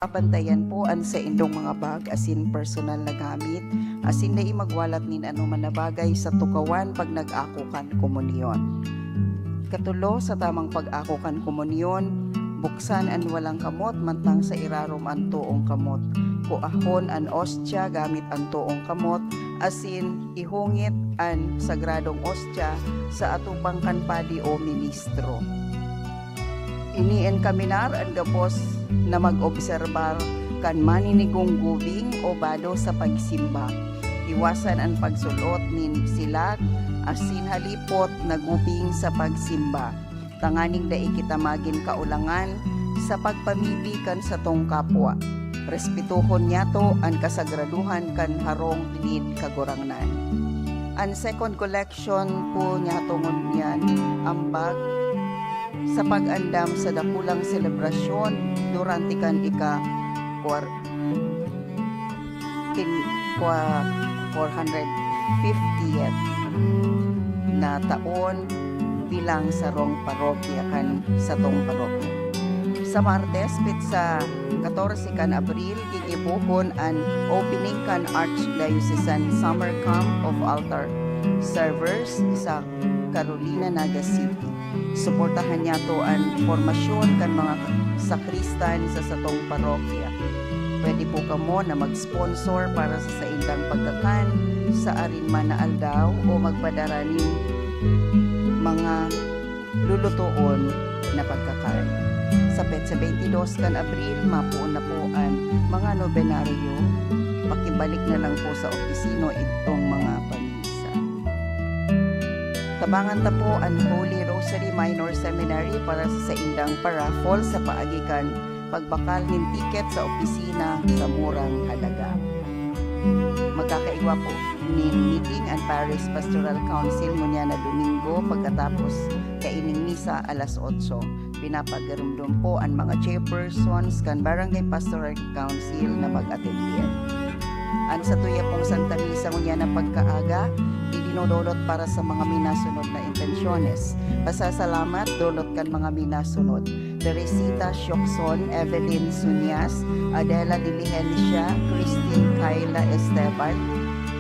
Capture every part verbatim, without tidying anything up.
Pabantayan po an saindong mga bag asin personal na gamit, asin dai magwalat nin anoman na bagay sa tukawan pag nag-ako kan komunyon. Katulo, sa tamang pag-ako kan komunyon, buksan an walang kamot mantang sa irarom an toong kamot. Kuahon an ostya gamit an toong kamot, asin ihungit an sagradong ostya sa atubang kan padi o ministro. Ini-enkaminar an gabos na mag-obserbar kan maninigong gubing o bado sa pagsimba. Iwasan an pagsul-ot nin silag asin halipot na gubing sa pagsimba, tanganing dai kita magin kaulangan sa pagpamibi kan satong kapwa. Respetohon niyato an kasagradohan kan harong nin Kagurangnan. An second collection po niyato ngunyan, ambag sa pag-andam sa dakulang selebrasyon durante kan ika-, kwar-, kin-, kwa-, four hundred fiftieth na taon bilang sarong parokya kan satong parokya. Sa Martes, petsa katorse kan Abril, gigibohon an opening kan Archdiocesan Summer Camp of Altar Servers sa Carolina, Naga City. Suportahan niyato an formasyon kan mga sakristan sa satong parokya. Pwede po kamo na mag-sponsor para sa saindang pagkakan sa arin man na aldaw o magpadara nin mga lulutoon na pagkakan. Sa petsa twenty-dos kan Abril, mapoon na po an mga nobenaryo. Pakibalik na lang po sa opisina itong mga pamisa. Tabangan ta po an Holy Rosary Minor Seminary para sa saindang paraffle sa paagi kan pagbakal nin tiket sa opisina sa murang halaga. Magkakaigwa po nin meeting an Parish Pastoral Council ngunyan na Domingo pagkatapos kaining misa alas otso. Pinapagirumdom po an mga chairpersons kan Barangay Pastoral Council na mag-attend diyan. An satuya pong Santa Misa ngunyan na pagkaaga, idinodolot para sa mga minasunod na intensyones. Pasasalamat, dolot kan mga minasunod: Teresita Siokson, Evelyn Sunyas, Adela Diligencia, Christine Kyla Esteban,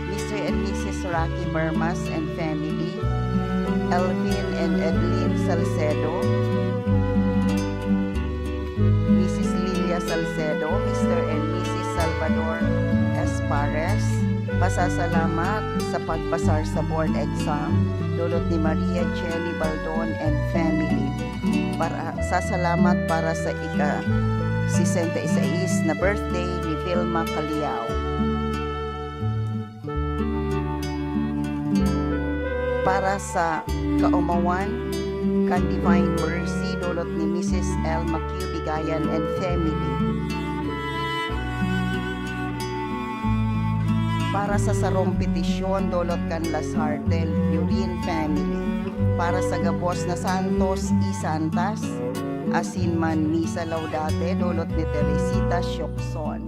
Mister and Missus Rocky Bermas and family, Elvin and Evelyn Salcedo, Missus Lilia Salcedo, Mister and Missus Salvador Espares. Pasasalamat sa pagpasar sa board exam, dolot ni Maria Jenny Baldon and family. Para, sasalamat para sa ika-sesenta y seis na birthday ni Vilma Caliao. Para sa kaomawan kan Divine Mercy, dolot ni Missus Elma Q Bigayan and family. Para sa sarong petisyon, dolot kan Lasarte Lurin family. Para sa gabos na santos y santas, asin man Misa Laudate, dolot ni Teresita Siokson.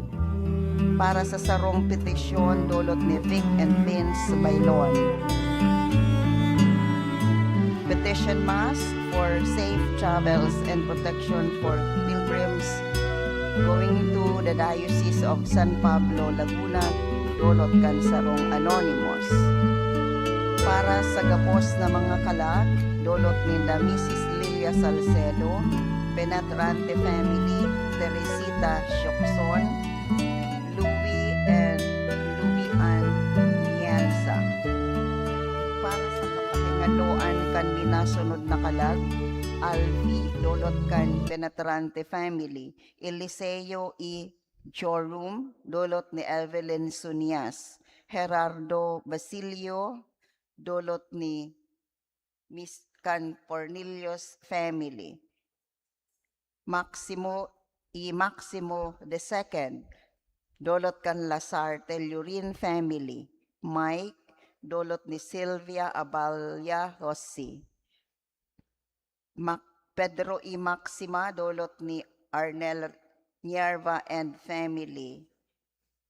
Para sa sarong petisyon, dolot ni Vic and Vince Bailon. Petition Mass for safe travels and protection for pilgrims going to the Diocese of San Pablo, Laguna, dolot kan sarong anonymous. Para sa gabos na mga kalag, dolot ninda Missus Lilia Salcedo, Penetrante family, Teresita Siokson, Louis and Louis Ann Nienza. Para sa kapahingaloan kan minasunod na kalag, Alfie, dolot kan Penetrante family, Eliseo E. Jorum, dolot ni Evelyn Sunias, Gerardo Basilio, dolot ni Mis-, kan Cornelius family, Maximo E. Maximo the second, dolot kan Lasarte Lurin family, Mike, dolot ni Silvia Aballa Jose. Mac-, Pedro E. Maxima, dolot ni Arnel Nierva and family.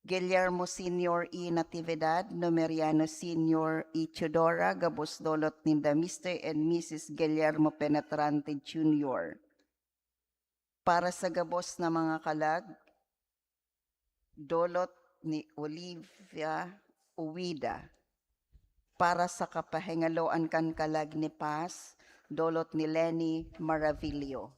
Guillermo Senior E. Natividad, Numeriano Senior E. Teodora, gabos dolot ninda Mister and Missus Guillermo Penetrante Junior. Para sa gabos na mga kalag, Dolot ni Olivia Uwida. Para sa kapahingaloan kan kalag ni Paz, dolot ni Leni Maravillo.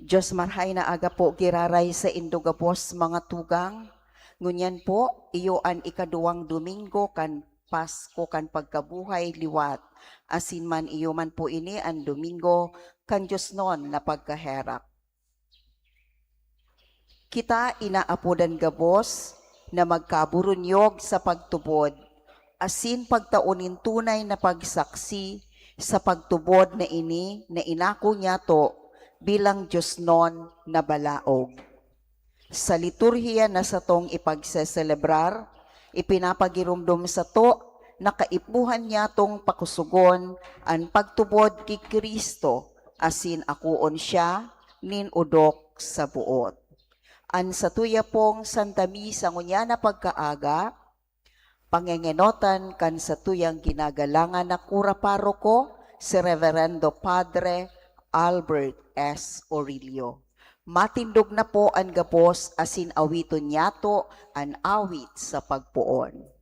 Diyos, marhay na aga po giraray saindo gabos, mga tugang. Ngunyan po, iyo an ikaduwang Domingo kan Pasko kan pagkabuhay liwat, asin man iyo man po ini an Domingo kan diosnon na pagkaherak. Kita inaapodan gabos na magkaburunyog sa pagtubod, asin pagtao nin tunay na pagsaksi sa pagtubod na ini na inako niyato bilang diosnon na balaog. Sa liturhiya na satong ipagseselebrar, ipinapagiromdom sato na kaipuhan niyatong pakosogon an pagtubod ki Cristo, asin akoon siya nin odok sa boot. An satuya pong Santa Misa ngunyan na pagkaaga, pangengenotan kan satuyang ginagalangan na kura paroko, si Reverendo Padre Albert S. Orillo. Matindog na po an gabos asin awiton niyato an awit sa pagpoon.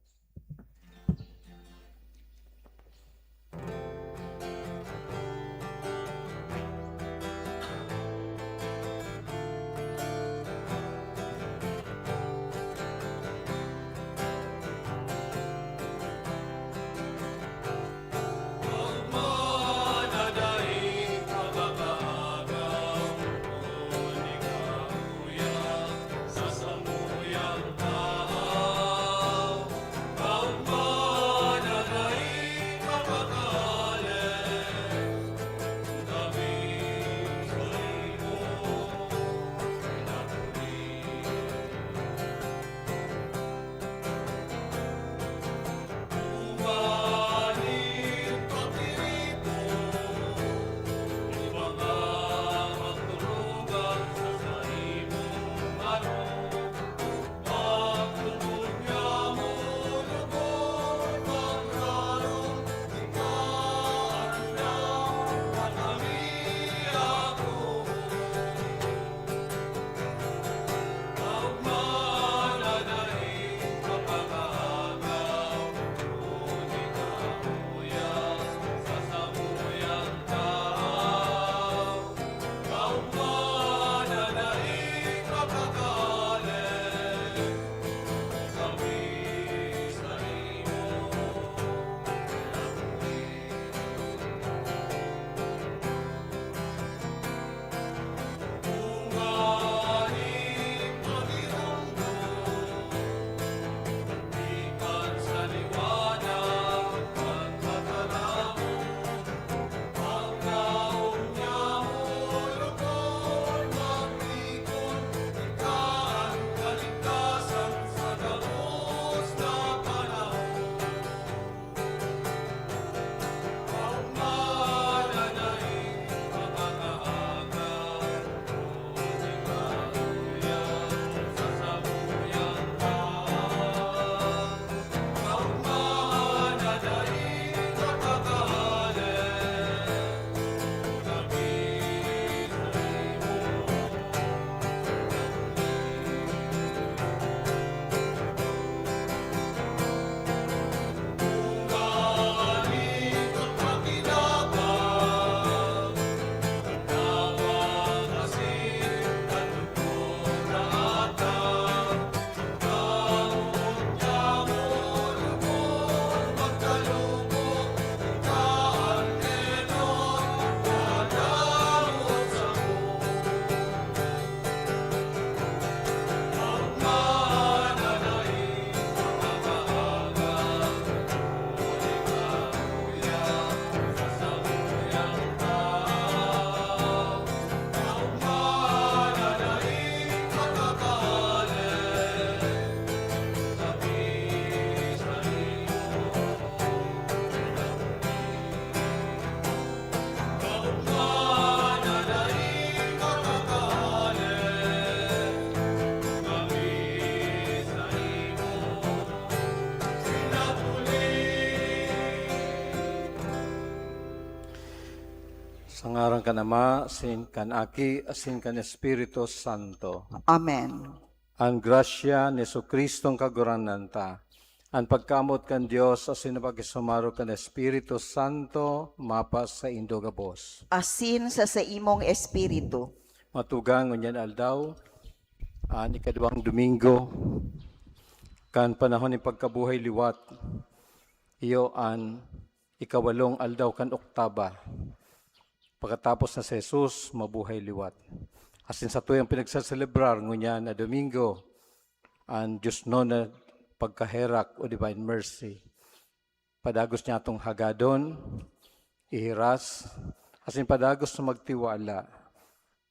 Ngaran kan Ama, asin kan Aki, asin kan Espiritu Santo. Amen. An grasya ni Jesu-Cristong Kagurangnan ta, an pagkamoot kan Dios, asin an pakisumaro kan Espiritu Santo, mapasaindo gabos. Asin sa saimong espiritu. Matugang ngunyan aldaw, an ikaduwang Domingo kan panahon nin pagkabuhay liwat, iyo an ikawalong aldaw kan Oktaba, pakatapos na si Jesus mabuhay liwat. Asin satuyang pinagseselebrar ngunyan na Domingo, an Diosnon na Pagkaherak o Divine Mercy. Padagos niyatong hagadon, ihiras, asin padagos na magtiwala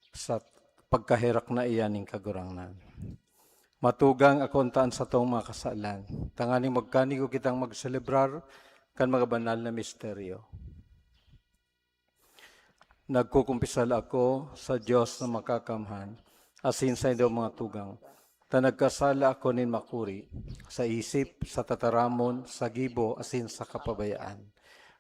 sa pagkaherak na iyan nin Kagurangnan. Matugang akonta an satong mga kasalan, tanganing magkanigo kitang magselebrar kan mga banal na misteryo. Nagkukumpisal ako sa Dios na Makakamhan, asin sa indong mga tugang, ta nagkasala ako nin makuri, sa isip, sa tataramon, sa gibo, asin sa kapabayaan.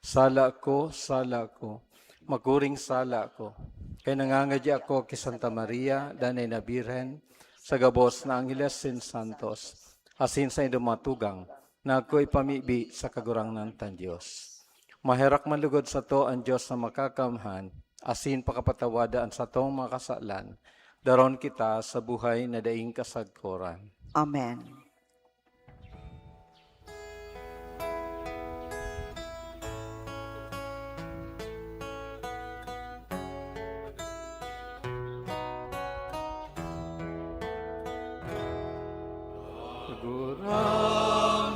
Sala ako, sala ako, makuring sala ako. Kaya nangangadya ako ki Santa Maria, Danay na Birhen, sa gabos na angheles asin santos, asin sa indong mga tugang, na ako ipamibi sa Kagurangnan tang Dios. Maherak man lugod sato an Dios na Makakamhan, asin pakapatawada an satong mga kasalan, daron kita sa buhay na daing kasagkoran. Amen.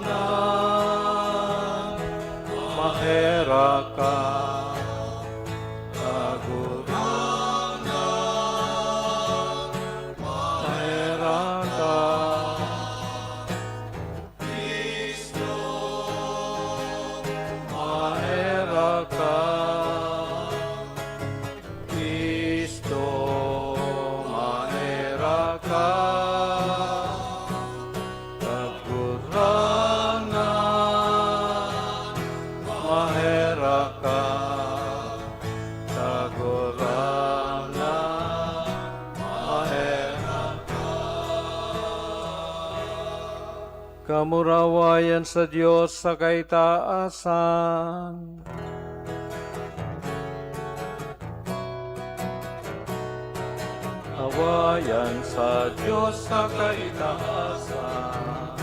Kagurangnan, maherak ka. Kagurangnan, maherak ka. Cristo, maherak ka. Cristo, maherak ka. Kagurangnan, maherak ka. Kagurangnan, maherak ka. Kamurawayan sa Dios sa kaitaasan. Awayan sa Dios sa kaitaasan.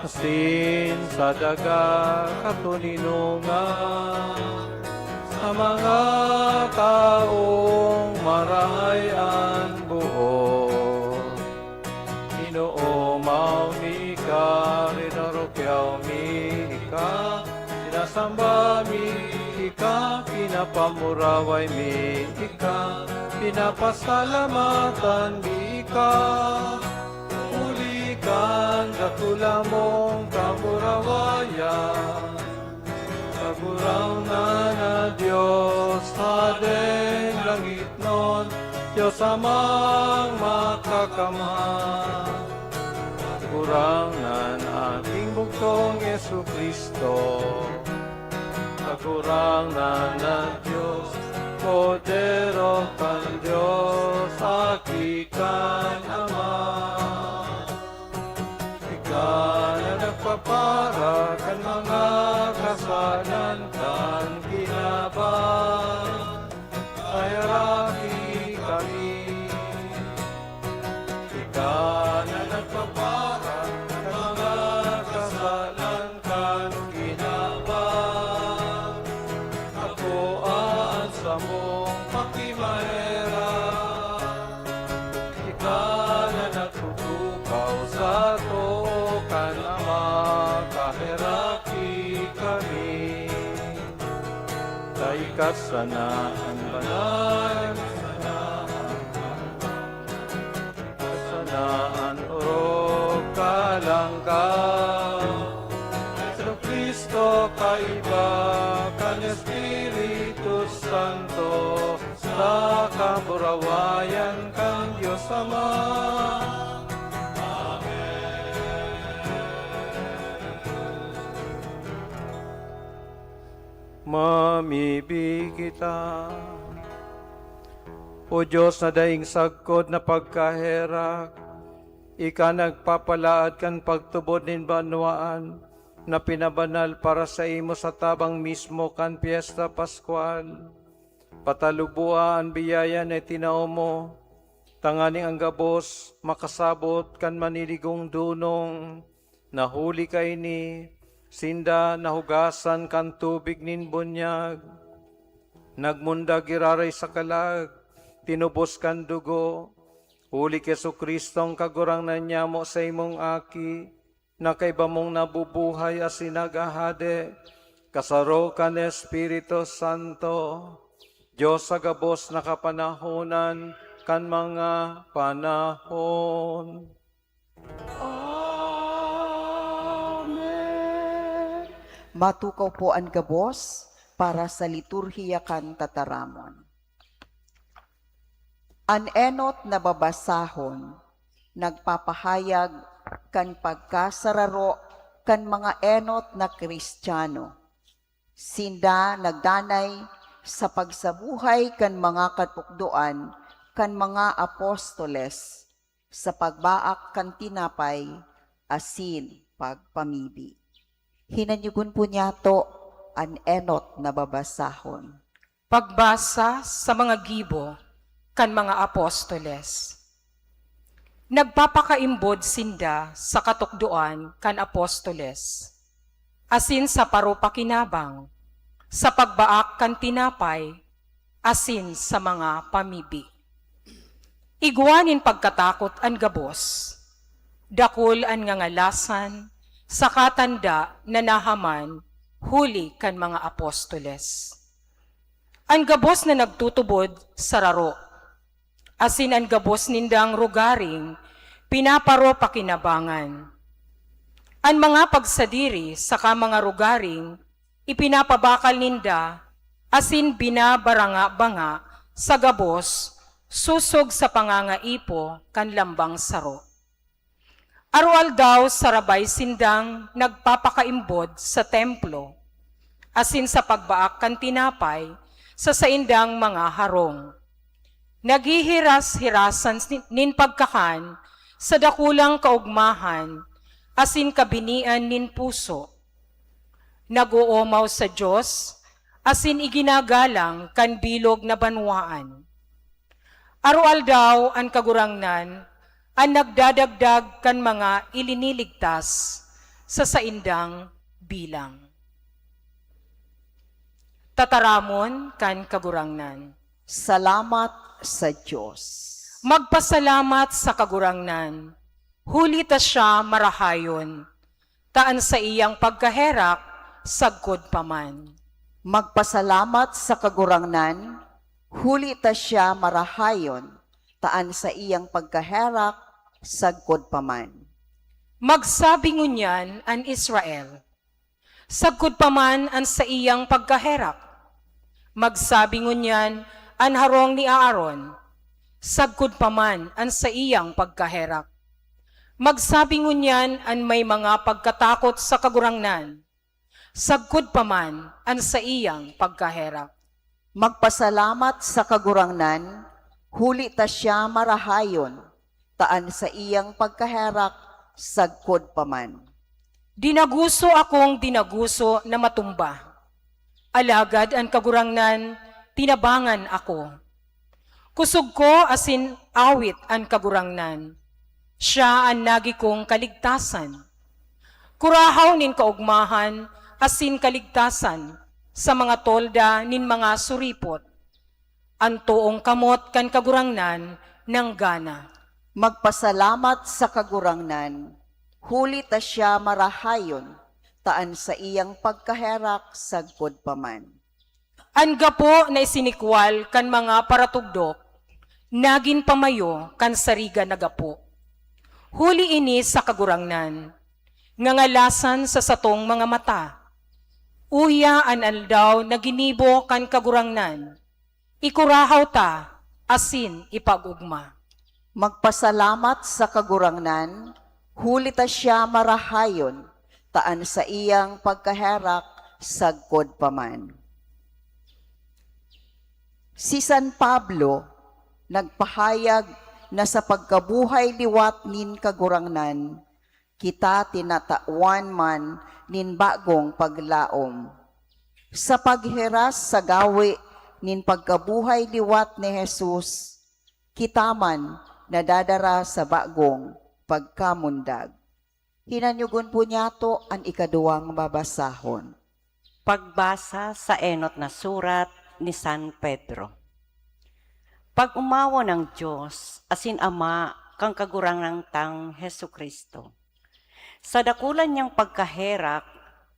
Asin sa daga katoninongan, sa mga tawong marahay an boot. Inoomaw mi ika, rinurukyaw mi ika, sinasamba mi ika, pinapamuraway mi ika, pinapasalamatan mi ika. Huli kan dakula mong kamurawayan, Kagurangnan na Dios, Hadeng langitnon, Dios Amang Makakamhan. Kagurangnan, aking bugtong Jesu-Cristo. Kagurangnan na Dios, Kordero kan Dios, Aki kan Ama. Ika na nagpapara kan mga kasalan kan kinaban, paheraki kami. Ika na nagpapara kan mga kasalan kan kinaban, akoa an samong pakimaherak. Ika na nagtutukaw sa too kan Ama, kaheraki kami. Ta ika sana an banal, ika sana an orog kahalangkaw. Jesu-Cristo, kaiba kan Espiritu Santo, sa kamurawayan kan Dios Ama. Amen. Mamibi kita. O Dios na daing sagkod na pagkaherak, ika nagpapalaad kan pagtubod nin banwaan na pinabanal para saimos sa tabang mismo kan Pyesta Paskwal. Pataluboa an biyaya na itinao mo, tanganing an gabos makasabot kan maniligong dunong na huli kaini sinda nahugasan kan tubig nin bunyag. Nagmundag giraray sa kalag, tinubos kan dugo, huli ki Jesu-Cristo an Kagurangnan nyamo, saimong Aki, na kaiba mong nabubuhay asin naghahade, kasaro kan Espiritu Santo, Dios sa gabos na kapanahonan kan mga panahon. Amen. Matukaw po an gabos para sa liturhiya kan tataramon. An enot na babasahon nagpapahayag kan pagkasararo kan mga enot na Kristiyano. Sinda nagdanay sa pagsabuhay kan mga katukdoan kan mga apostoles sa pagbaak kan tinapay asin pagpamibi. Hinanyogon po niyato an enot na babasahon. Pagbasa sa mga gibo kan mga apostoles. Nagpapakaimbod sinda sa katukdoan kan apostoles, asin sa paropakinabang, sa pagbaak kan tinapay, asin sa mga pamibi. Igwa nin pagkatakot an gabos. Dakul an ngangalasan saka tanda na nahaman huli kan mga apostoles. An gabos na nagtutubod, sararo, asin an gabos nindang rugaring pinaparopakinabangan. An mga pagsadiri saka mga rugaring ipinapabakal ninda asin binabaranga-banga sa gabos sosog sa pangangaipo kan lambang saro. Aroaldaw sarabay sindang nagpapakaimbod sa templo, asin sa pagbaak kan tinapay sa saindang mga harong. Naghihiras-hirasan si-, nin pagkakan sa dakulang kaogmahan asin kabinian nin puso. Nag-oomaw sa Dios asin iginagalang kan bilog na banwaan. Aroaldaw an Kagurangnan an nagdadagdag kan mga iliniligtas sa saindang bilang. Tataramon kan Kagurangnan. Salamat sa Dios. Magpasalamat sa Kagurangnan, huli ta siya marahayon, ta an saiyang pagkaherak sagkod pa man. Magpasalamat sa Kagurangnan, huli ta siya marahayon, ta an saiyang pagkaherak sagkod pa man. Magsabi ngunyan an Israel, sagkod pa man an saiyang pagkaherak. Magsabi ngunyan an harong ni Aaron, sagkod pa man an saiyang pagkaherak. Magsabi ngunyan an may mga pagkatakot sa Kagurangnan, sagkod pa man an saiyang pagkaherak. Magpasalamat sa Kagurangnan, huli ta siya marahayon, ta an saiyang pagkaherak sagkod pa man. Dinaguso akong dinaguso na matumba, alagad an Kagurangnan tinabangan ako. Kusog ko asin awit an Kagurangnan, siya an nagi kong kaligtasan. Kurahaw nin kaogmahan asin kaligtasan sa mga tolda nin mga suripot. An toong kamot kan Kagurangnan nanggana. Magpasalamat sa Kagurangnan, huli ta siya marahayon, ta an saiyang pagkaherak sagkod pa man. An gapo na isinikwal kan mga paratugdok, nagin pamayo kan sariga na gapo. Huli ini sa Kagurangnan, ngangalasan sa satong mga mata. Uya an aldaw na ginibo kan Kagurangnan, ikurahaw ta asin ipag-ogma. Magpasalamat sa Kagurangnan, huli ta siya marahayon, ta an saiyang pagkaherak sagkod pa man. Si San Pablo nagpahayag na sa pagkabuhay liwat nin Kagurangnan, kita tinatawan man nin bagong paglaom. Sa paghiras sa gawi nin pagkabuhay liwat ni Jesus, kita man nadadara sa bagong pagkamundag. Hinanyogon po niyato an ikaduwang babasahon. Pagbasa sa enot na surat ni San Pedro. Pag-omawon ang Dios asin Ama kan Kagurangnan tang Jesu-Cristo. Sa dakula niyang pagkaherak,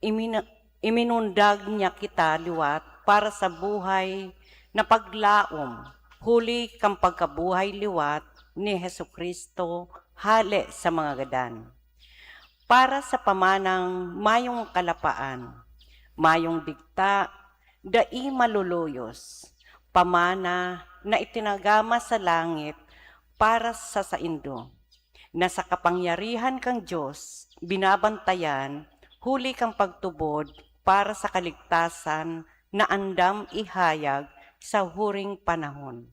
imin-, iminundag niya kita liwat para sa buhay na paglaom, huli kan pagkabuhay liwat ni Jesu-Cristo hale sa mga gadan. Para sa pamanang mayong kalapaan, mayong digta, dai maluluyos, pamana na itinagama sa langit para sa saindo, na sa kapangyarihan kan Dios binabantayan huli kan pagtubod para sa kaligtasan na andam ihayag sa huring panahon.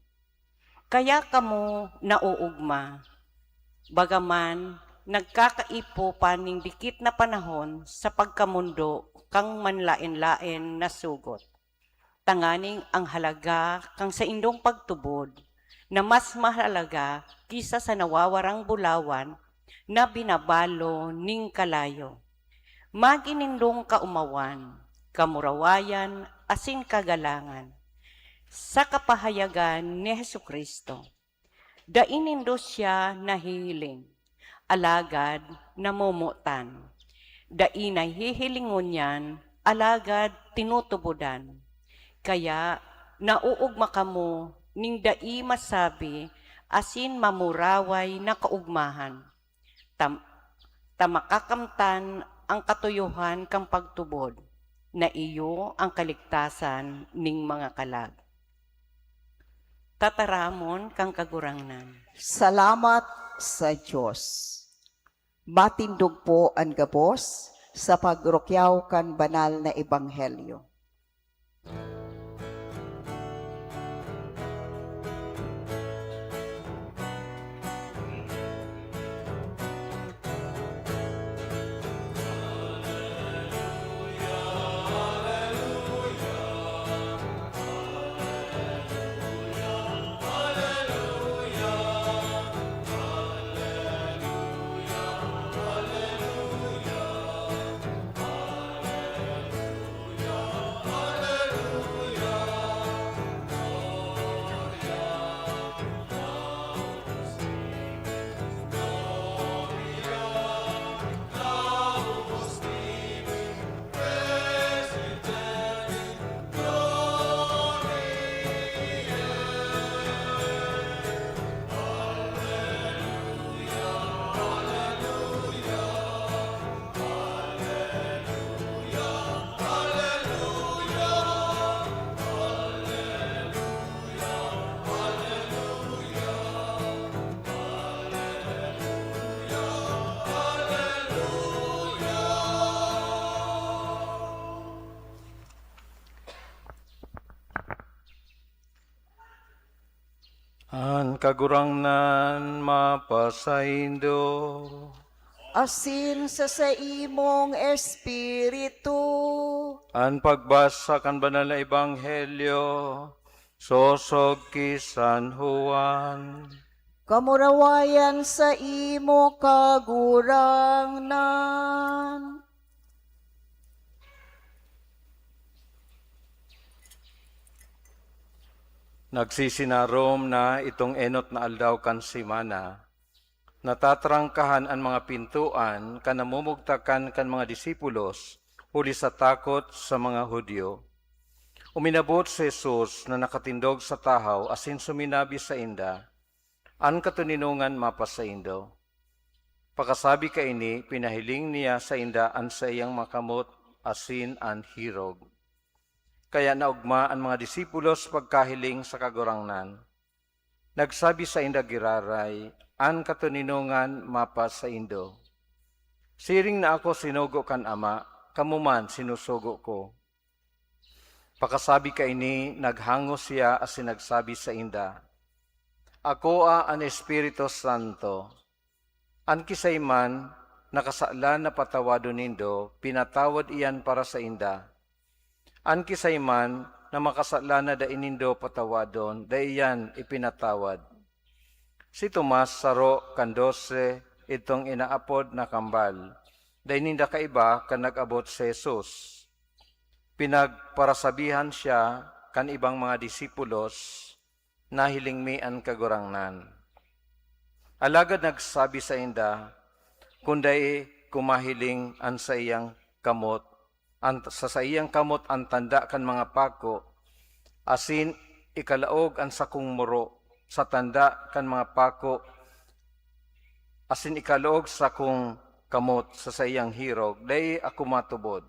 Kaya kamo naoogma, bagaman nagkakaipo pa nin dikit na panahon sa pagkamondo kan manlaen-laen na sugot, tanganing ang halaga kan saindong pagtubod na mas mahalaga ki sa nawawarang bulawan na binabalo nin kalayo, magin nindong kaomawan, kamurawayan, asin kagalangan, sa kapahayagan ni Jesu-Cristo. Dai nindo siya nahihiling, alagad namomotan. Dai nahihiling ngunyan, alagad tinutubodan. Kaya naoogma kamo nin dai masabi asin mamuraway na kaogmahan, ta, ta makakamtan an katuyohan kan pagtubod, na iyo an kaligtasan nin mga kalag. Tataramon kan Kagurangnan. Salamat sa Dios. Matindog po an gabos sa pagrukyaw kan banal na ebanghelyo. An Kagurangnan mapasaindo. Asin sa saimong espiritu. An pagbasa kan Banal na Ebanghelyo sosog ki San Juan. Kamurawayan saimo, Kagurangnan. Nagsisinarom na itong enot na aldaw kan semana. Natatrangkahan an mga pintoan kan namumugtakan kan mga disipulos huli sa takot sa mga Judio. Uminabot si Jesus na nakatindog sa tahaw asin suminabi sainda, "An katoninongan mapasaindo." Pakasabi kaini, pinahiling niya sainda an saiyang mga kamot asin an hirog. Kaya naogma an mga disipulos pagkahiling sa Kagurangnan. Nagsabi sainda giraray, "An katoninongan mapasaindo." Siring na ako sinugo kan Ama, kamo man sinusugo ko. Pakasabi kaini, naghangos siya asin nagsabi sainda, Akoa an Espiritu Santo. An kisay man na kasalan na patawadon nindo, pinatawad iyan para sainda. An kisay man na makasalan na dai nindo patawadon, dai iyan ipinatawad. Si Tomas, saro kan dose, idtong inaapod na kambal. Dai ninda kaiba kan nag-abot si Jesus. Pinagparasabihan siya kan ibang mga disipulos, "Nahiling mi an Kagurangnan." Alagad nagsabi sainda, "Kun dai ko mahiling an saiyang kamot, an, sa saiyang kamot an tanda kan mga pako, asin ikalaog an sakong muro sa tanda kan mga pako, asin ikalaog sakong kamot sa saiyang hirog, dai ako matubod."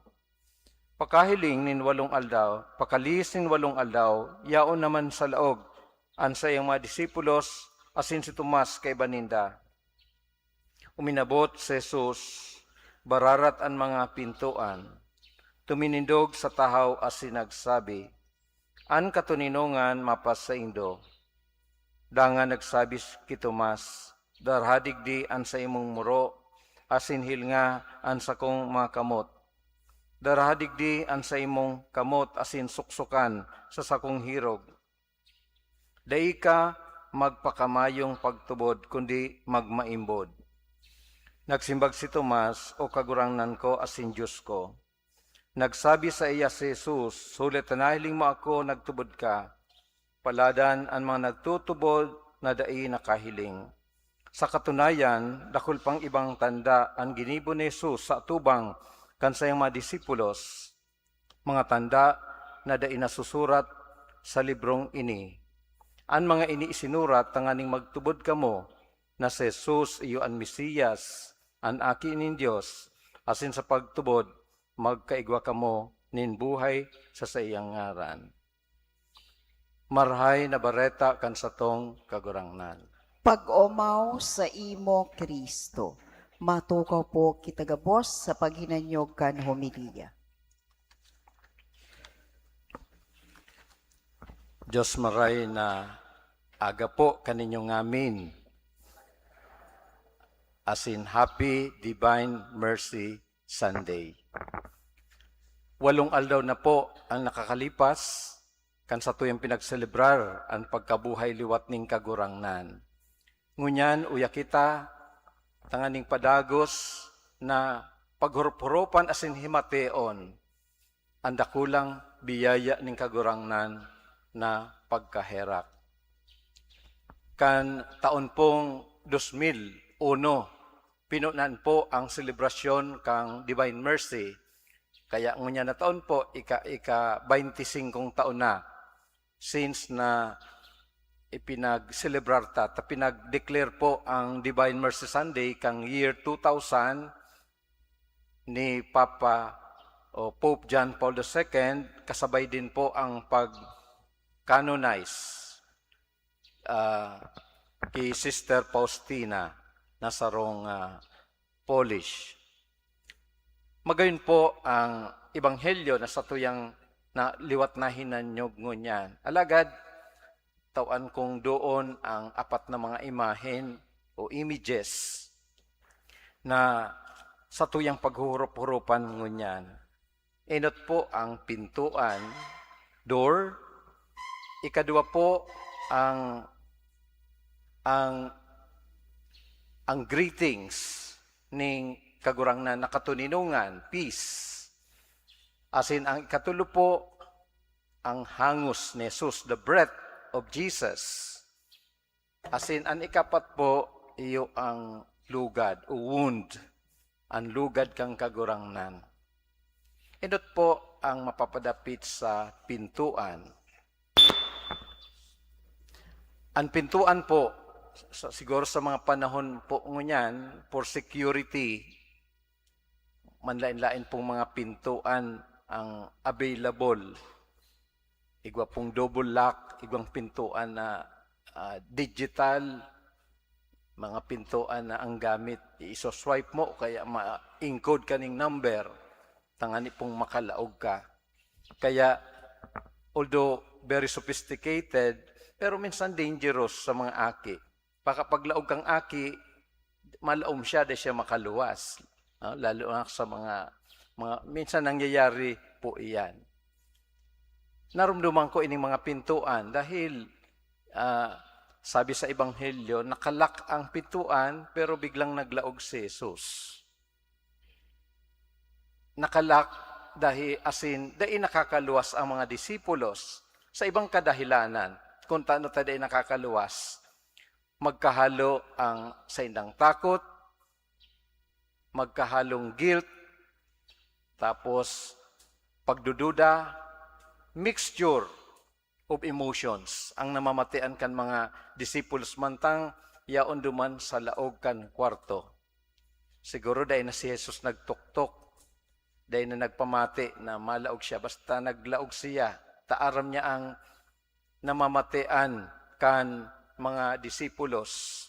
Pakahiling nin walong aldaw, pakalihis nin walong aldaw, yaon naman sa laog an saiyang mga disipulos asin si Tomas kaiba ninda. Uminabot si Jesus, bararat an mga pintoan, tuminindog sa tahaw asin nagsabi, "An katoninongan mapasaindo." Dangan nagsabi ki Tomas, "Darha digdi an saimong muro, asin hilnga an sakong mga kamot. Darha digdi an saimong kamot asin suksokan sa sakong hirog. Dai ka magpakamayong pagtubod, kundi magmaimbod." Nagsimbag si Tomas, "O Kagurangnan ko asin Dios ko." Nagsabi saiya si Jesus, "Huli ta nahiling mo ako, nagtubod ka. Paladan an mga nagtutubod na dai nakahiling." Sa katunayan, dakul pang ibang tanda an ginibo ni Jesus sa atubang kan saiyang mga disipulos, mga tanda na dai nasusurat sa librong ini. An mga ini isinurat tanganing magtubod kamo na si Jesus iyo an Mesiyas, an Aki nin Dios, asin sa pagtubod, magkaigwa kamo nin buhay sa saiyang ngaran. Marahay na Bareta kan satong Kagurangnan. Pag-omaw saimo, Cristo. Matukaw po kita gabos sa paghinanyog kan homilya. Dios maray na aga po kaninyo ngamin. Asin Happy Divine Mercy Sunday. Walong aldaw na po ang nakakalipas kan satuyang pinagselebrar an pagkabuhay liwat nin Kagurangnan. Ngunyan, uya kita tanganing padagos na paghurup-hurupan asin himateon an dakulang biyaya nin Kagurangnan na pagkaherak. Kan taon pong dos mil uno, pinunan po ang selebrasyon kan Divine Mercy. Kaya ngunyan na taon po, ika, ika-baynti singkong taon na since na ipinag-celebrar ta, ta pinag-declare po ang Divine Mercy Sunday kan year two thousand ni Papa o Pope John Paul the Second, kasabay din po ang pag-canonize, ah, ki Sister Faustina na sarong, ah, Polish. Magayon po ang ebanghelyo na satuyang na liwat na hinanyog ngunyan. Alagad, tawan kong doon ang apat na mga imahen o images na satuyang paghuhurup-hurupan ngunyan. Enot po ang pintuan, door. Ikadwa po ang, ang, ang greetings ning Kagurangnan na katoninongan, peace. Asin ang ikatulo po, ang hangos ni Jesus, the breath of Jesus. Asin an ikapat po, iyo ang lugad o wound, an lugad kan Kagurangnan. Enot po ang mapapadapit sa pintuan. An pintuan po, sa, siguro sa mga panahon po ngunyan, for security, manlaen-laen pong mga pintuan ang available. Igwa pong double lock, igwang pintuan na, ah, digital, mga pintuan na ang gamit, iso-swipe mo, kaya ma-encode kaning number, tangani pong makalaog ka. Kaya, although very sophisticated, Pero minsan dangerous sa mga aki. Baka paglaog kang aki, malaom siya, di siya makaluwas. Ah, lalo na sa mga, mga, minsan nangyayari po iyan. Narumduman ko ining mga pintuan dahil, ah, sabi sa Ebanghelyo, nakalak ang pintuan, pero biglang naglaog si Jesus. Nakalak dahil, asin, dai nakakaluwas ang mga disipulos sa ibang kadahilanan. Kung tano ta dai nakakaluwas, magkahalo ang saindang takot, magkahalong guilt, tapos pagdududa, mixture of emotions ang namamatean kan mga disciples mantang yaon duman sa laog kan kwarto. Siguro dai na si Jesus nagtuktok, dai na nagpamati na malaog siya, basta naglaog siya, ta aram niya ang namamatean kan mga disipulos.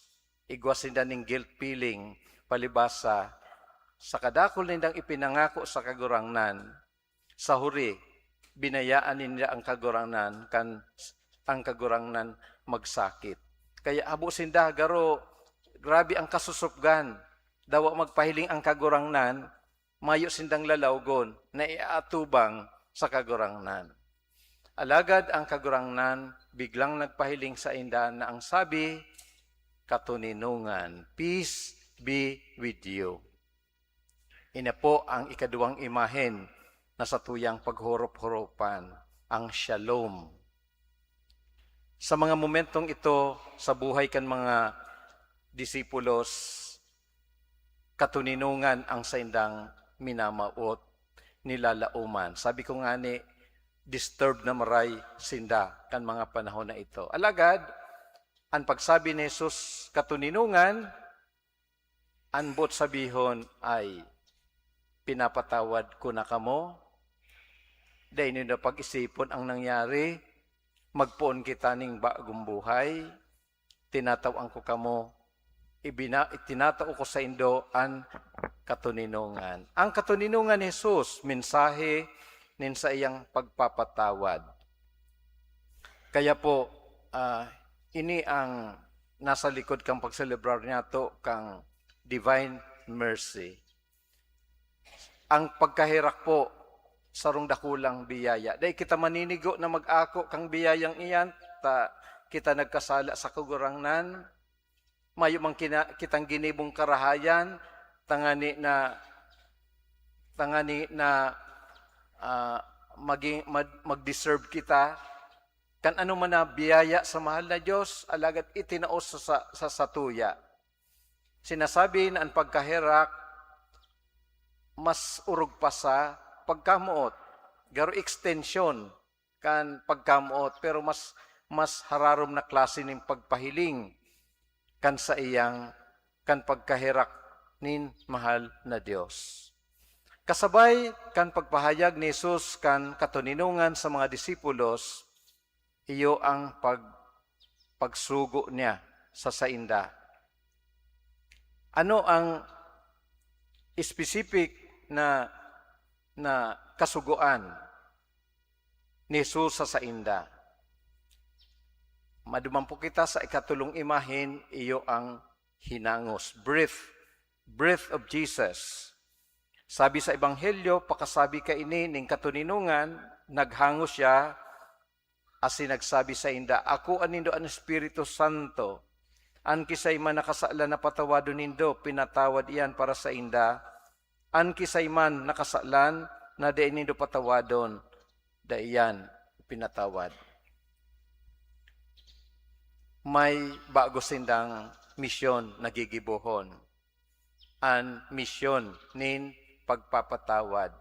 Igwa sinda ning guilt feeling, palibasa sa kadakul nindang ipinangako sa Kagurangnan. Sa huri, binayaan ninda ang Kagurangnan kan ang Kagurangnan magsakit. Kaya habo sinda, garo, grabe ang kasusupgan. Dawa magpahiling ang Kagurangnan, mayo sindang lalawgon na iaatubang sa Kagurangnan. Alagad ang Kagurangnan biglang nagpahiling sainda na ang sabi, "Katoninongan, peace be with you." Ini po ang ikaduwang imahen na satuyang paghorop-horopan, ang shalom. Sa mga momentong ito sa buhay kan mga disipulos, katoninongan ang saindang minamawot, nilalaoman. Sabi ko ngani, disturb na maray sinda kan mga panahon na ito. Alagad, an pagsabi ni Jesus, "Katoninongan," an boot sabihon ay, "Pinapatawad ko na kamo." Dai nindo pag-isipon ang nangyari. Magpoon kita ning bagong buhay. Tinatawan ko kamo. Ibina-, itinatao ko saindo an katoninongan. Ang katoninongan ni Jesus, mensahe nin saiyang pagpapatawad. Kaya po, ah, ini ang nasa likod kan pagselebrar niyato kan Divine Mercy. Ang pagkaherak po, sarong dakulang biyaya. Dai kita maninigo na mag-ako kan biyayang iyan, ta kita nagkasala sa Kagurangnan. Mayo man kina-, kitang ginibong karahayan, tangani na, tangani na, ah, maging, mag-, mag-deserve kita kan anoman na biyaya sa mahal na Dios, alagad itinao sa, sa, sa satuya. Sinasabi na an pagkaherak mas orog pa sa pagkamoot, garo extension kan pagkamoot, pero mas, mas hararom na klase nin pagpahiling kan saiyang, kan pagkaherak nin mahal na Dios. Kasabay kan pagpahayag ni Jesus kan katoninongan sa mga disipulos, iyo ang pag-, pagsugo niya sa sainda. Ano ang specific na, na kasugoan ni Jesus sa sainda? Maduman po kita sa ikatulong imahen, iyo ang hinangos, breath, breath of Jesus. Sabi sa Ebanghelyo, pakasabi kaini nin katoninongan, naghangos siya, asin nagsabi sainda, "Akoa nindo an Espiritu Santo. An kisay man nakasalan na patawadon nindo, pinatawad iyan para sainda. An kisay man nakasalan na dai nindo patawadon, dai iyan pinatawad." May bago sindang misyon na gigibohon. An misyon nin pagpapatawad.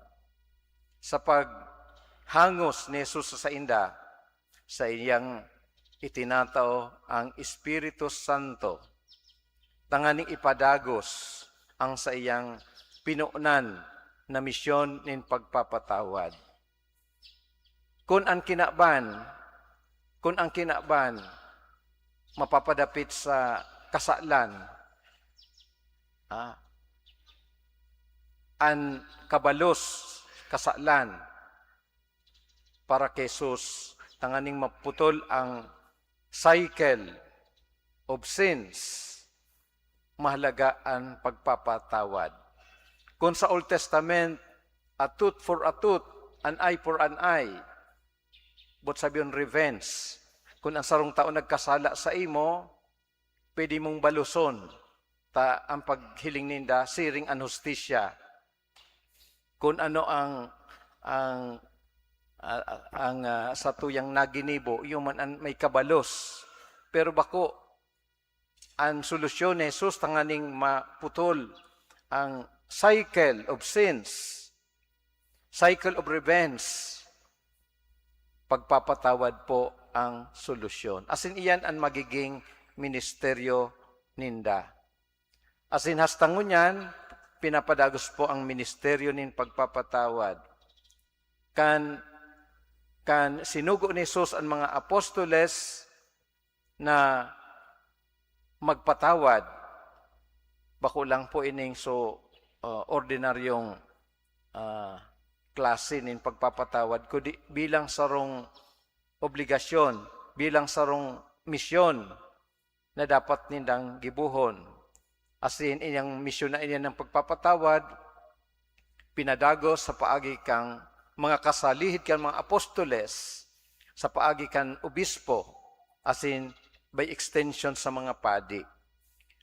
Sa paghangos ni Jesus sa sainda, saiyang itinatao ang Espiritu Santo tanganing ipadagos ang saiyang pinunan na misyon nin pagpapatawad. Kun ang kinaban, kun ang kinaban mapapadapit sa kasalan, ah, an kabalos kasalan para ki Jesus, tanganing maputol ang cycle of sins, mahalaga an pagpapatawad. Kun sa Old Testament, a tooth for a tooth, an eye for an eye, boot sabihon revenge. Kun ang sarong tao nagkasala sa imo, pwede mong baluson, ta ang paghiling ninda siring an hustisya. Kun ano ang, ang, ah, ang, ah, satuyang naginibo, iyo man an may kabalos. Pero bako, an solusyon ni Jesus tanganing maputol ang cycle of sins, cycle of revenge. Pagpapatawad po ang solusyon. Asin iyan an magiging ministeryo ninda. Asin hasta ngunyan, pinapadagos po ang ministeryo nin pagpapatawad. Kan, kan sinugo ni Jesus an mga apostoles na magpatawad, bako lang po ining so, ah, ordinaryong, ah, klase nin pagpapatawad, kundi bilang sarong obligasyon, bilang sarong misyon na dapat nindang gibohon. Asin ining misyon na iyan ng pagpapatawad, pinadagos sa paagi kan mga kasalihid kan mga apostoles, sa paagi kan obispo, asin by extension sa mga padi.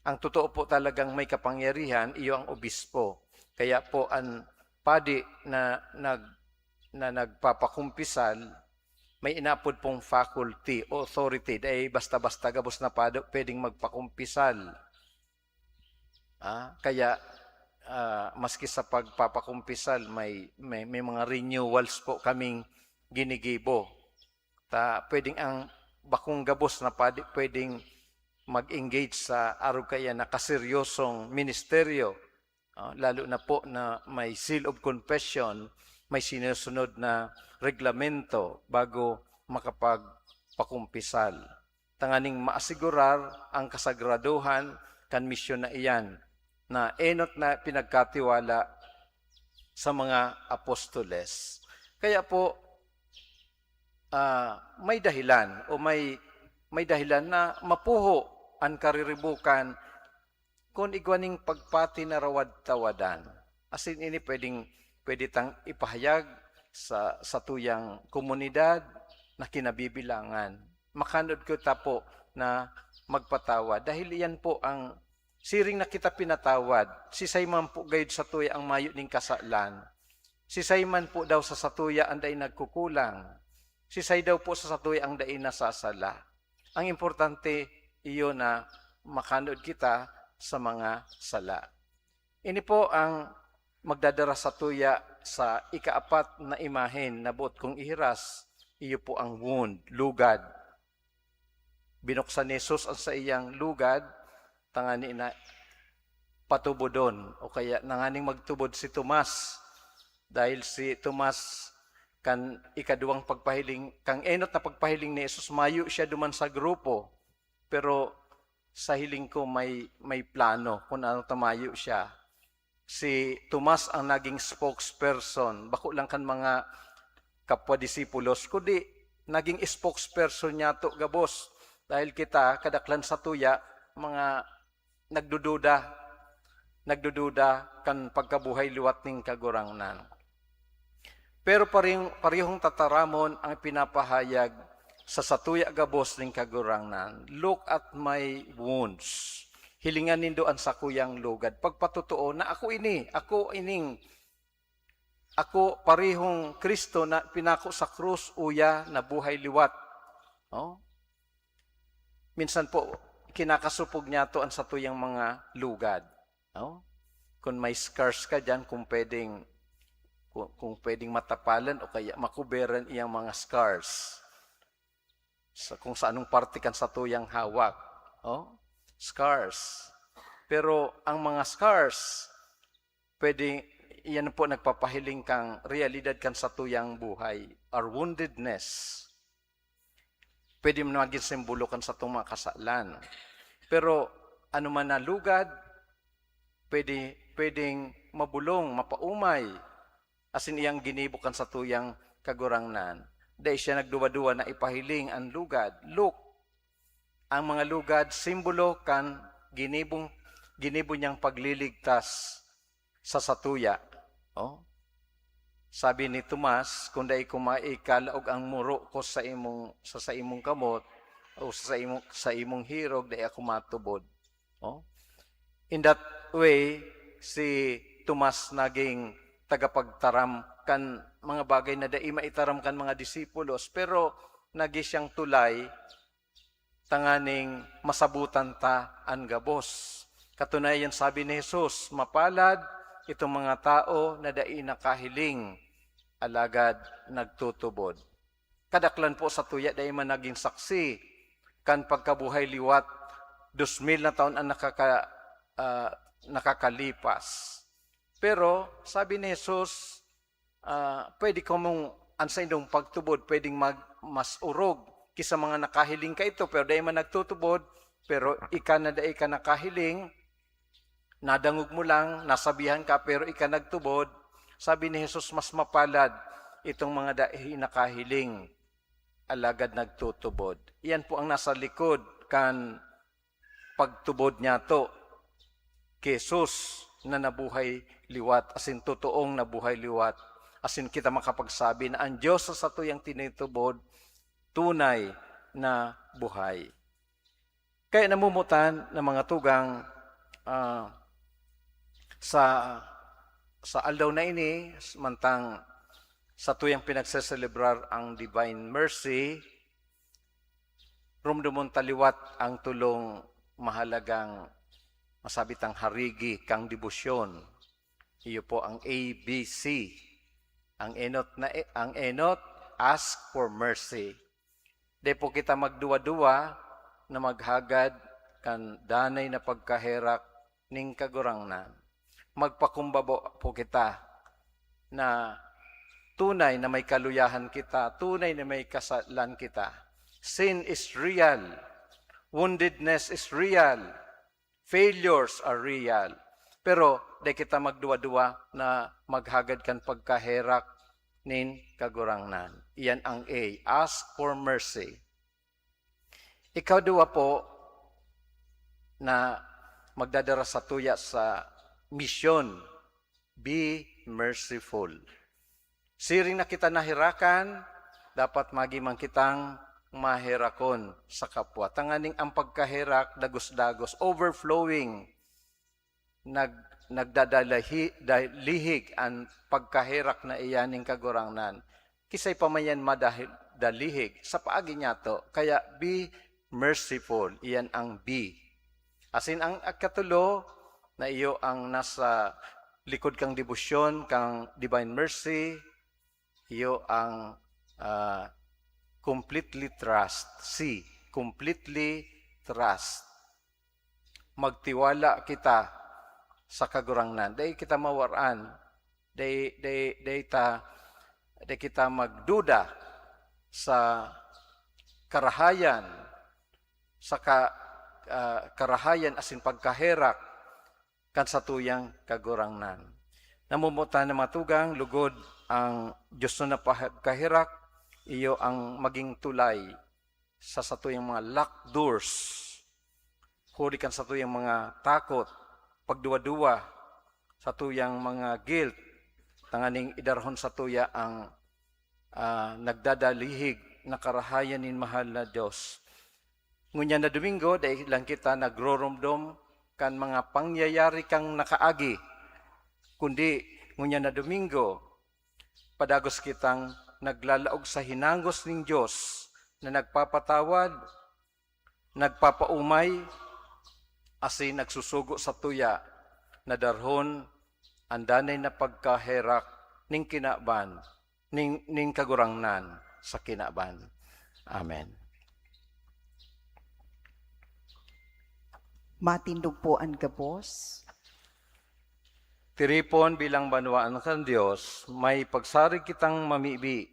Ang totoo po talagang may kapangyarihan, iyo ang obispo. Kaya po an padi na nag-, na nagpapakumpisal, may inaapod pong faculty o authority. Dai basta-basta gabos na padi pwedeng magpakumpisal. Ah, kaya, ah, maski sa pagpapakumpisal, may, may, may mga renewals po kaming ginigibo. Ta pwedeng ang bakong gabos na padi pwedeng mag-engage sa arog kaiyan na kaseryosong ministeryo, ah, lalo na po na may seal of confession, may sinusunod na reglamento bago makapagpakumpisal. Tanganing maasigurar ang kasagradohan kan misyon na iyan, na enot na pinagkatiwala sa mga apostoles. Kaya po, ah, may dahilan o may, may dahilan na mapuho an kariribukan kun igwa ning pagpati na rawad-tawadan. Asin ini pwedeng, pwede tang ipahayag sa satuyang komunidad na kinabibilangan. Makanood kita po na magpatawad. Dahil iyan po ang siring na kita pinatawad, sisay man po gayud satuya ang mayo ning kasalan. Sisay man po daw sa satuya ang dai nagkukulang. Sisay daw po sa satuya ang dai nasasala. Ang importante, iyo na makanood kita sa mga sala. Ini po ang magdadara satuya sa ikaapat na imahen na boot kong ihiras, iyo po ang wound, lugad. Binuksan ni Jesus ang saiyang lugad, tangani na patubodon, o kaya nanganing magtubod si Tomas. Dahil si Tomas, kan ikaduwang pagpahiling, kan enot na pagpahiling ni Jesus, mayo siya duman sa grupo. Pero sa hiling ko, may, may plano kung ano ta mayo siya. Si Tomas ang naging spokesperson, bako lang kan mga kapwa disipulos, kundi naging spokesperson niyato gabos. Dahil kita, kadaklan satuya, mga nagdududa, nagdududa kan pagkabuhay liwat ning Kagurangnan. Pero parehong, parehong tataramon ang pinapahayag sa satuya gabos ning Kagurangnan, "Look at my wounds." Hilingan nindo an sakuyang lugad. Pagpatotoo na ako ini, ako ining, ako parehong Cristo na pinako sa krus, uya, nabuhay liwat. Oh? Minsan po, kinakasupog niyato an satuyang mga lugad. Oh? Kung may scars ka diyan, kung pwedeng, kung, kung pwedeng matapalan o kaya makuberan iyang mga scars. Sa kung sa anong parte kan satuyang hawak. Oh? Scars. Pero ang mga scars, pwede, iyan po nagpapahiling kang realidad kan satuyang buhay, our woundedness. Pwede man magin simbolo kan satong mga kasalan. Pero ano man na lugad, pwede, pwedeng mabolong, mapaumay, asin iyang ginibo kan satuyang Kagurangnan. Dai siya nagduwa-duwa na ipahiling an lugad. Look, ang mga lugad simbolo kan ginibong, ginibo niyang pagliligtas sa satuya. Oh? Sabi ni Tomas, "Kung dai ko maikalaog ang muro ko sa imong, sa, sa imong kamot o sa imong, sa imong hirog, dai ako matubod." Oh? In that way, si Tomas naging tagapagtaram kan mga bagay na dai maitaram kan mga disipulos, pero nagi siyang tulay tanganing masabutan ta an gabos. Katunayan, sabi ni Jesus, "Mapalad itong mga tao na dai nakahiling, alagad nagtutubod." Kadaklan po sa tuya, dai man naging saksi kan pagkabuhay liwat. Dos mil na taon ang nakaka-, ah, nakakalipas. Pero sabi ni Jesus, ah, pwede kamong, an saindong pagtubod pwedeng mag-, mas orog ki sa mga nakahiling kaito, pero dai man nagtutubod, pero ika na dai ka nakahiling, nadangog mo lang, nasabihan ka, pero ika nagtubod. Sabi ni Jesus, "Mas mapalad itong mga dai nakahiling, alagad nagtutubod." Iyan po ang nasa likod kan pagtubod niyato ki Jesus na nabuhay liwat, asin totoong nabuhay liwat, asin kita makapagsabi na an Dios sa satuyang tinitubod tunay na buhay. Kaya namumutan na mga tugang, ah, sa, sa aldaw na ini, mantang satuyang pinagseselebrar ang Divine Mercy, rumdomon ta liwat ang tolong mahalagang, masabi tang, harigi kan debosyon. Iyo po ang A B C. Ang enot na e-, ang enot, ask for mercy. Dai po kita magduwa-duwa na maghagad kan danay na pagkaherak nin Kagurangnan. Magpakumbaba po kita na tunay na may kaluyahan kita, tunay na may kasalan kita. Sin is real. Woundedness is real. Failures are real. Pero dai kita magduwa-duwa na maghagad kan pagkaherak nin Kagurangnan. Iyan ang A, ask for mercy. Ikaduwa po na magdadara satuya sa misyon, be merciful. Siring na kita naherakan, dapat magi man kitang maherakon sa kapwa. Tanganing ang pagkaherak, dagos-dagos, overflowing, nag-, nagdadalahi-, dalihig an pagkaherak na iyan nin Kagurangnan. Kisay pa man yan madahil dalihig sa paagi niyato. Kaya be merciful. Iyan ang B. Asin ang ikatulo na iyo ang nasa likod kang debosyon, kang Divine Mercy, iyo ang, ah, completely trust. C, completely trust. Magtiwala kita sa Kagurangnan. Dai kita mawaran. Dai, dai, dai ta, dai kita magduda sa karahayan, sa ka-, ah, karahayan asin pagkaherak kan satuyang Kagurangnan. Namumutan na mga tugang, lugod ang Dios na napakaherak, iyo ang maging tulay sa satuyang mga locked doors, huli kan satuyang mga takot, pagduwa-duwa, satuyang mga guilt, tanganing idarahon satuya ang, ah, nagdadalihig na karahayan nin mahal na Dios. Ngunyan na Domingo, dai lang kita nagroromdom kan mga pangyayari kan nakaagi, kundi ngunyan na Domingo, padagos kitang naglalaog sa hinangos nin Dios na nagpapatawad, nagpapaomay, asin nagsusugo satuya na darhon an danay na pagkaherak nin kinaban, nin, nin Kagurangnan sa kinaban. Amen. Matindog po an gabos. Tiripon bilang banwaan kan Dios, may pagsarig kitang mamibi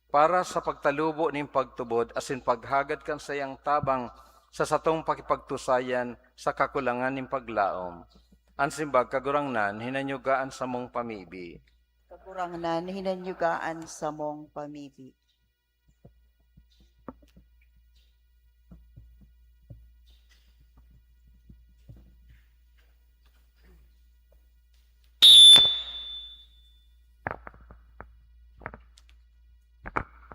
para sa pagtalubo nin pagtubod asin paghagad kan saiyang tabang sa satong pakipagtusayan sa kakulangan nin paglaom. An simbag, Kagurangnan, hinanyuga an samong pamibi. Kagurangnan, hinanyuga an samong pamibi.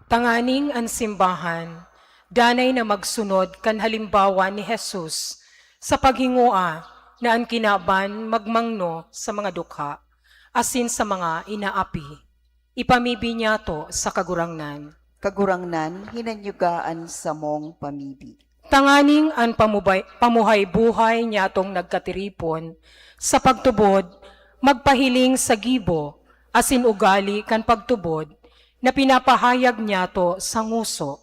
Tanganing an simbahan danay na magsunod kan halimbawa ni Jesus sa paghingoa na an kinaban magmangno sa mga dukha asin sa mga inaapi. Ipamibi niyato sa Kagurangnan. Kagurangnan, hinanyuga an samong pamibi. Tanganing an pamubay-, pamuhay-buhay niyatong nagkatiripon sa pagtubod magpahiling sa gibo asin ugali kan pagtubod na pinapahayag niyato sa ngoso.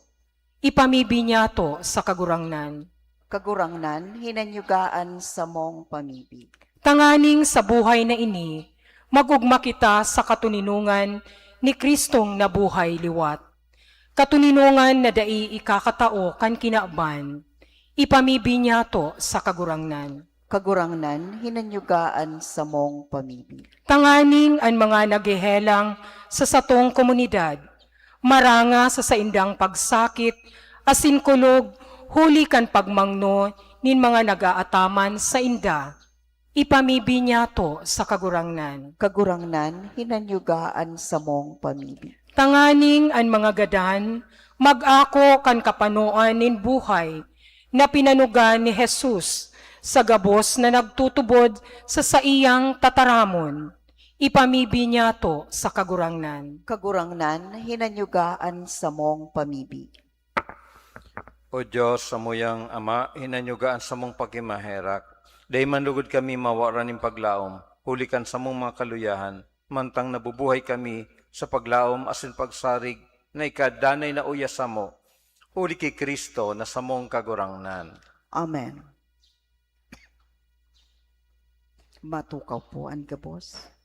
Ipamibi niyato sa Kagurangnan. Kagurangnan, hinanyuga an samong pamibi. Tanganing sa buhay na ini, mag-ogma kita sa katoninongan ni Kristong nabuhay liwat. Katoninongan na dai ikakatao kan kinaban. Ipamibi niyato sa Kagurangnan. Kagurangnan, hinanyuga an samong pamibi. Tanganing an mga naghehelang sa satong komunidad, maranga sa saindang pagsakit asin kulog huli kan pagmangno nin mga nag-aataman sainda. Ipamibi niyato sa Kagurangnan. Kagurangnan, hinanyuga an samong pamibi. Tanganing an mga gadan mag-ako kan kapanoan nin buhay na pinanuga ni Jesus sa gabos na nagtutubod sa saiyang tataramon. Ipamibi niyato sa Kagurangnan. Kagurangnan, hinanyuga an samong pamibi. O Dios, samuyang Ama, hinanyuga an samong pagkimaherak. Dai man lugod kami mawaran nin paglaom, huli kan samong mga kaluyahan, mantang nabubuhay kami sa paglaom asin pagsarig na ika danay na uya samo, huli ki Cristo na samong Kagurangnan. Amen. Matukaw po an gabos.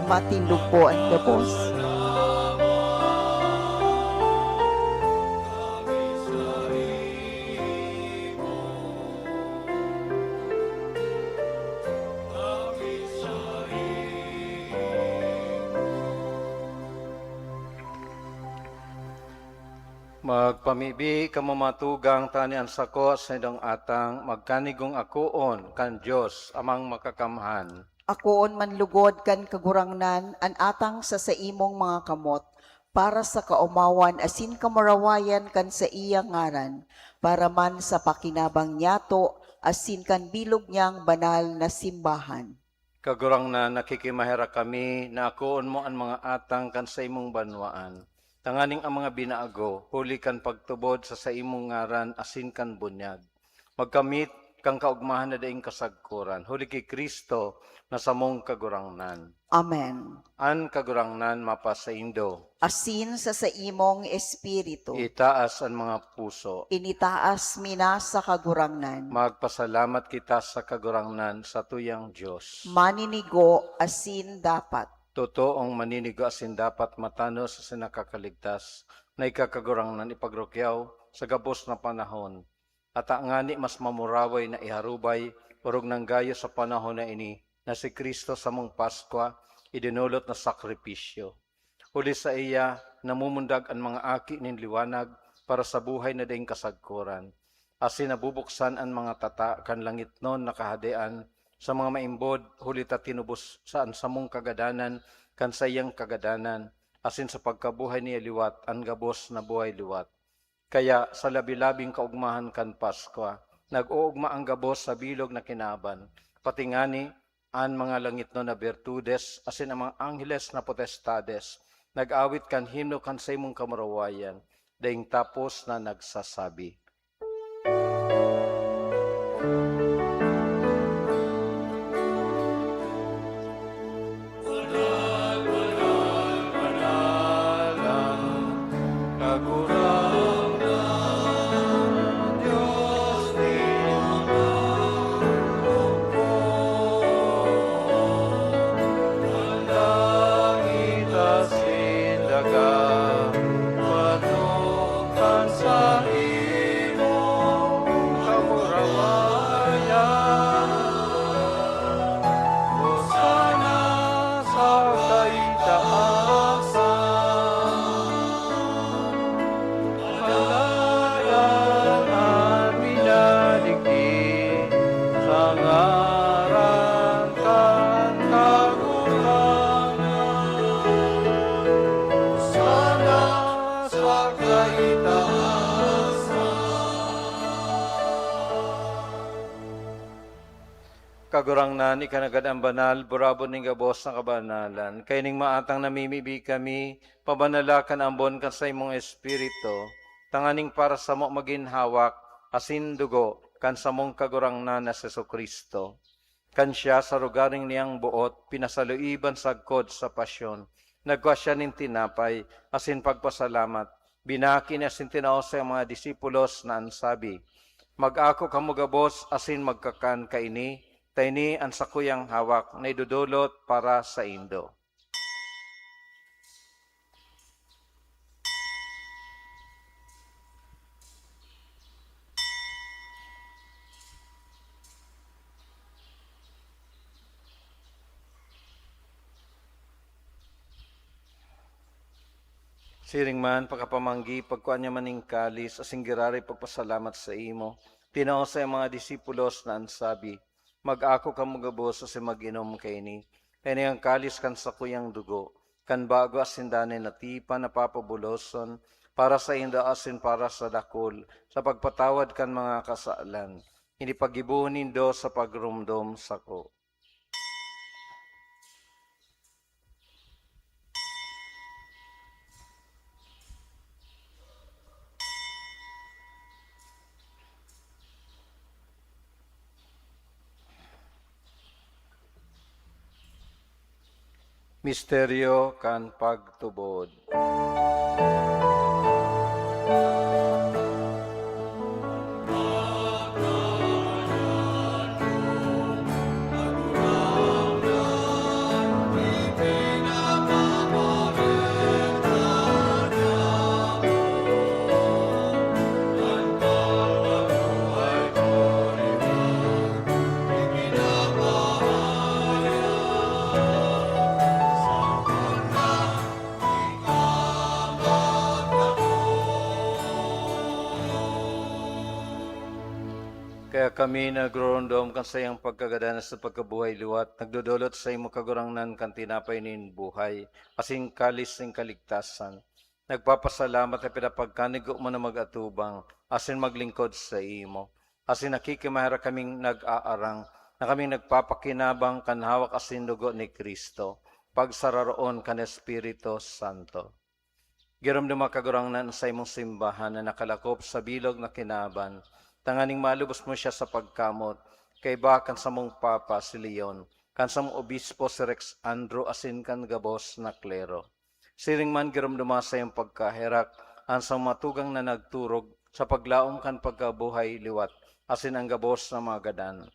Matindog po an gabos. Magpamibi kamo, mga tugang, tani an sako sa indong atang magkanigong akoon kan Dios, Amang Makakamhan. Akoon man lugod kan Kagurangnan an atang sa saimong mga kamot, para sa kaomawan asin kamurawayan kan saiyang ngaran, para man sa pakinabang niyato asin kan bilog niyang banal na simbahan. Kagurangnan, nakikimaherak kami na akoon mo an mga atang kan saimong banwaan, tanganing ang mga binago, huli kan pagtubod sa saimong ngaran asin kan bunyag, magkamit kan kaogmahan na daing kasagkoran, huli ki Cristo na samong Kagurangnan. Amen. An Kagurangnan mapasaindo. Asin sa saimong espiritu. Itaas an mga puso. Initaas mi na sa Kagurangnan. Magpasalamat kita sa Kagurangnan, satuyang Dios. Maninigo asin dapat. Totoong maninigo asin dapat, matanos asin nakakaligtas, na ika, Kagurangnan, ipagrukyaw sa gabos na panahon. Ata ngani mas mamuraway na iharubay, orog nang gayo sa panahon na ini, na si Cristo samong Paskwa, idinolot na sakripisyo. Huli saiya, namumundag an mga aki nin liwanag para sa buhay na daing kasagkoran, asin nabubuksan an mga tata kan langitnon na Kahadean sa mga maimbod, huli ta tinubos sa an samong kagadanan kan saiyang kagadanan, asin sa pagkabuhay niya liwat an gabos na buhay liwat. Kaya sa labi-labing kaogmahan kan Paskwa, nag-oogma an gabos sa bilog na kinaban, pati ngani an mga langitnon na birtudes asin an mga angheles na potestades nag-awit kan himno kan saimong kamurawayan, daing tapos na nagsasabi. Kan saimong kamurawayan, Hosana sa kaitaasan. Haladan an minadigdi sa ngaran kan Kagurangnan. Hosana sa kaitaasan. Kagurangnan, ika nanggad an banal, burabod nin gabos na kabanalan. Kaining maatang namimibi kami, pabanala kan ambon kan saimong Espiritu, tanganing para samo magin hawak asin dugo kan samong Kagurangnan na si Jesu-Cristo. Kan siya sa rogaring niyang boot pinasaluiban sagkod sa pasyon, nagkua siya nin tinapay asin pagpasalamat, binaki niya asin tinao sa mga disipulos na an sabi, "Mag-ako kamo gabos asin magkakan kaini, ta ini an sakuyang hawak na idodolot para saindo." Siring man, pakapamanggi, pagkua niya man nin kalis, asin giraray pagpasalamat saimo, tinao sa iyang mga disipulos na an sabi, "Mag-ako kamo gabos asin mag-inom kaini. Kaini an kalis kan sakuyang dugo, kan bago asin danay na tipan na papabuloson para saindo asin para sa dakul sa pagpatawad kan mga kasalan. Ini paggibohon nindo sa pagromdom sako." Misteryo kan pagtubod. Kami nagroromdom kan saiyang pagkagadan sa pagkabuhay liwat, nagdodolot sa imo, Kagurangnan, kan tinapay nin buhay, asin kalis nin kaligtasan. Nagpapasalamat na pinapagkanigo mo na mag-atubang asin maglingkod sa imo. Asin nakikimaherak kaming nag-aarang na kaming nagpapakinabang kan hawak asin dugo ni Cristo, pagsararoon kan Espiritu Santo. Giromdoma, Kagurangnan, sa imong simbahan na nakalakop sa bilog na kinaban, tanganing malubos mo siya sa pagkamot, kaiba kan samong Papa si Leon, kan samong Obispo si Rex Andrew, asin kan gabos na klero. Siring man, giromdoma sa iyong pagkaherak an samong mga tugang na nagturog sa paglaom kan pagkabuhay liwat, asin an gabos na mga gadan.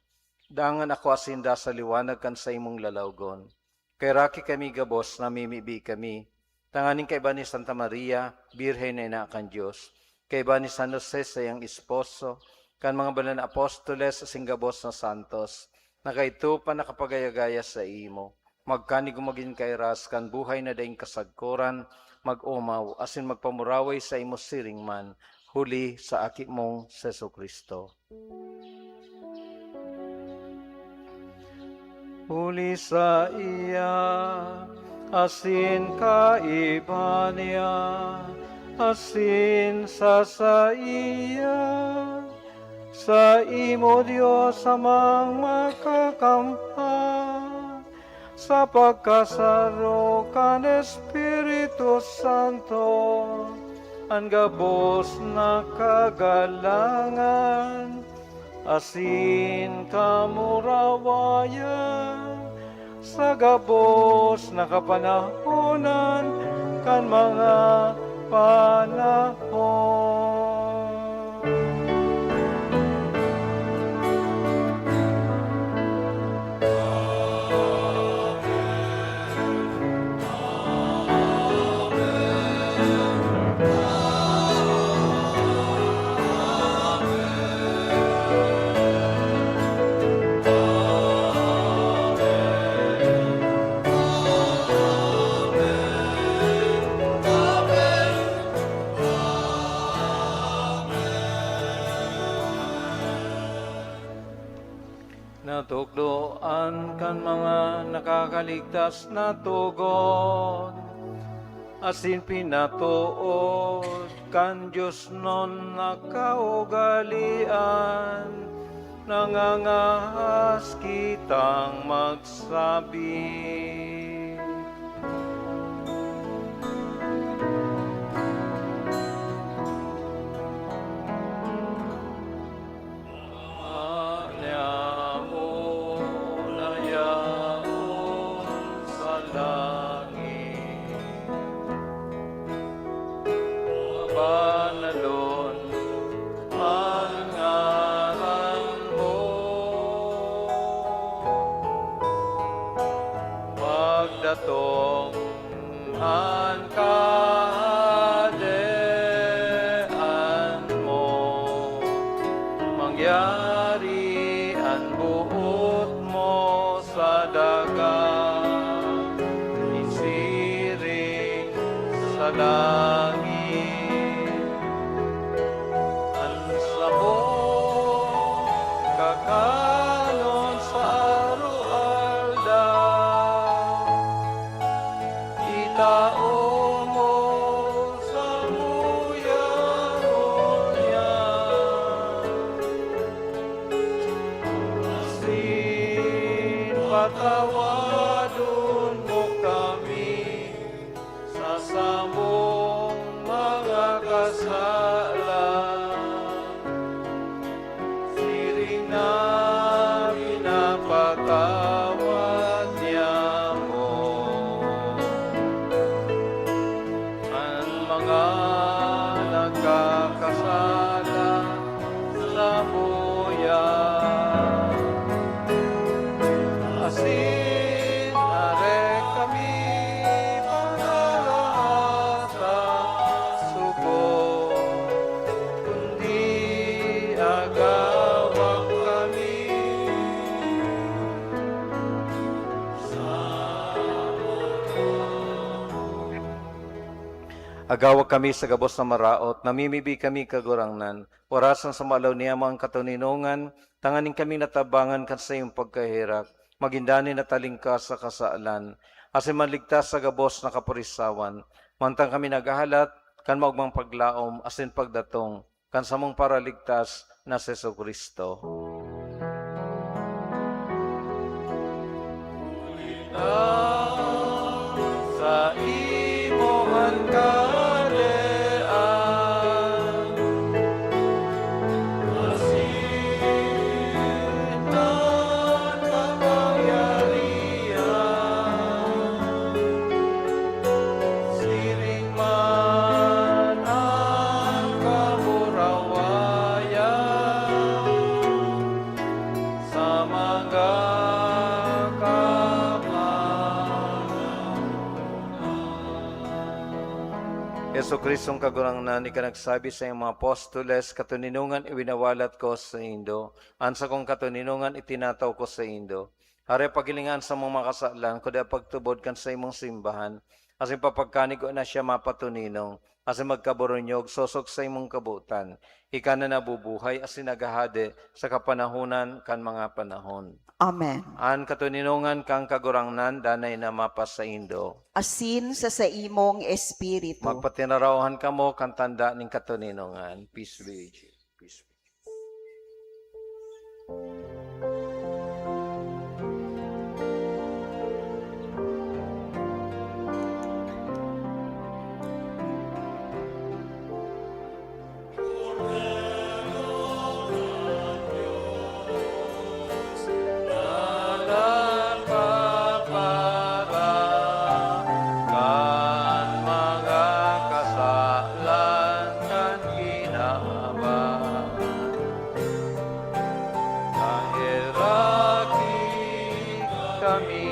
Dangan ako asinda sa liwanag kan saimong lalawgon. Kaheraki kami gabos, namimibi kami, tanganing kaiba ni Santa Maria, Birhen na ina kan Dios, kaiba ni San Jose, saiyang esposo, kan mga banal na apostoles asin gabos na santos, na kaidto pa nakapagaya-gaya saimo, magkanigo magin kairas kan buhay na daing kasagkoran, mag-omaw asin magpamuraway saimo siring man, huli sa Aki mong Jesu-Cristo. Huli saiya, asin kaiba niya, asin sa saiya, saimo, Dios Amang Makakamhan, sa pagkasaro kan Espiritu Santo, an gabos na kagalangan asin kamurawayan sa gabos na kapanahonan kan mga panahon. Natukdoan kan mga nakakaligtas na togon, asin pinatood kan diosnon na kaugalean, nangangahas kitang magsabi. Ama niamo na yaon sa langit, pabanalon an ngaran mo. Magdatong an Kahadean mo, mangyari an boot mo sa daga, nin siring sa langit. An samong kakanon sa araw-araw, itao mo samuya ngunyan, asin patawadon mo kami sa samong mga kasalan, siring na pinapatawad niamo Agawa kami sa gabos na maraot, namimibi kami, Kagurangnan, orasan sa maalaw niyamo an katoninongan, tanganing kami natabangan kan saiyong pagkaherak, magin danay na talingkas sa kasalan, asin manligtas sa gabos na kapurisawan, mantang kami naghahalat kan maogmang paglaom asin pagdatong kan samong Paraligtas na si Jesu-Cristo. Sa imo an kadean, asin an kapangyarihan, siring man an kamurawayan sa mga kapanahonan. Jesu-Cristong Kagurangnan, ika nagsabi sa iyong mga apostoles, "Katoninongan iwinawalat ko saindo, an sakong katoninongan itinataw ko saindo." Hare, pagilingan sa mga kasalan, kuda pagtubod kan saimong simbahan, asin papagkanigwa na siya mapatoninong, asin magkaboronyog sosog sa imong kabotan, ika na nabubuhay asin naghahade sa kapanahonan kan mga panahon. Amen. An katoninongan kan Kagurangnan danay na mapasaindo. Asin sa saimong espiritu. Magpatinaraohan kamo kan tanda nin katoninongan. Peace be with you. Peace be with you. Nagpapara kan mga kasalan kan kinaban. Naheraki kami.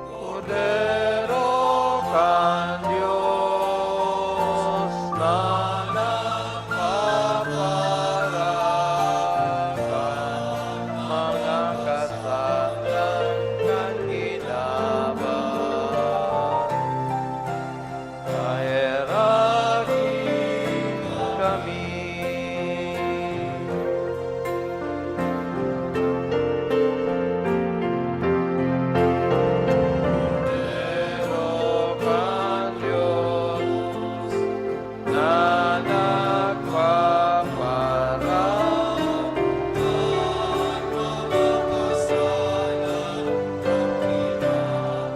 Kordero kan Dios na nagpapara kan mga kasalan kan kinaban. Naheraki kami. Kordero kan Dios na nagpapara kan mga kasalan kan kinaban.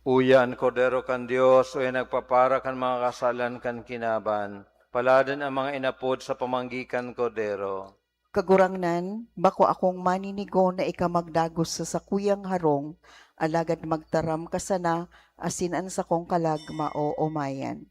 Uya an Kordero kan Dios, uya nagpapara kan mga kasalan kan kinaban. Paladan an mga inapod sa pamanggi kan Kordero. Kagurangnan, bako akong maninigo na ika magdagos sa sakuyang harong, alagad magtaram ka sana asin an sakong kalag maoomayan.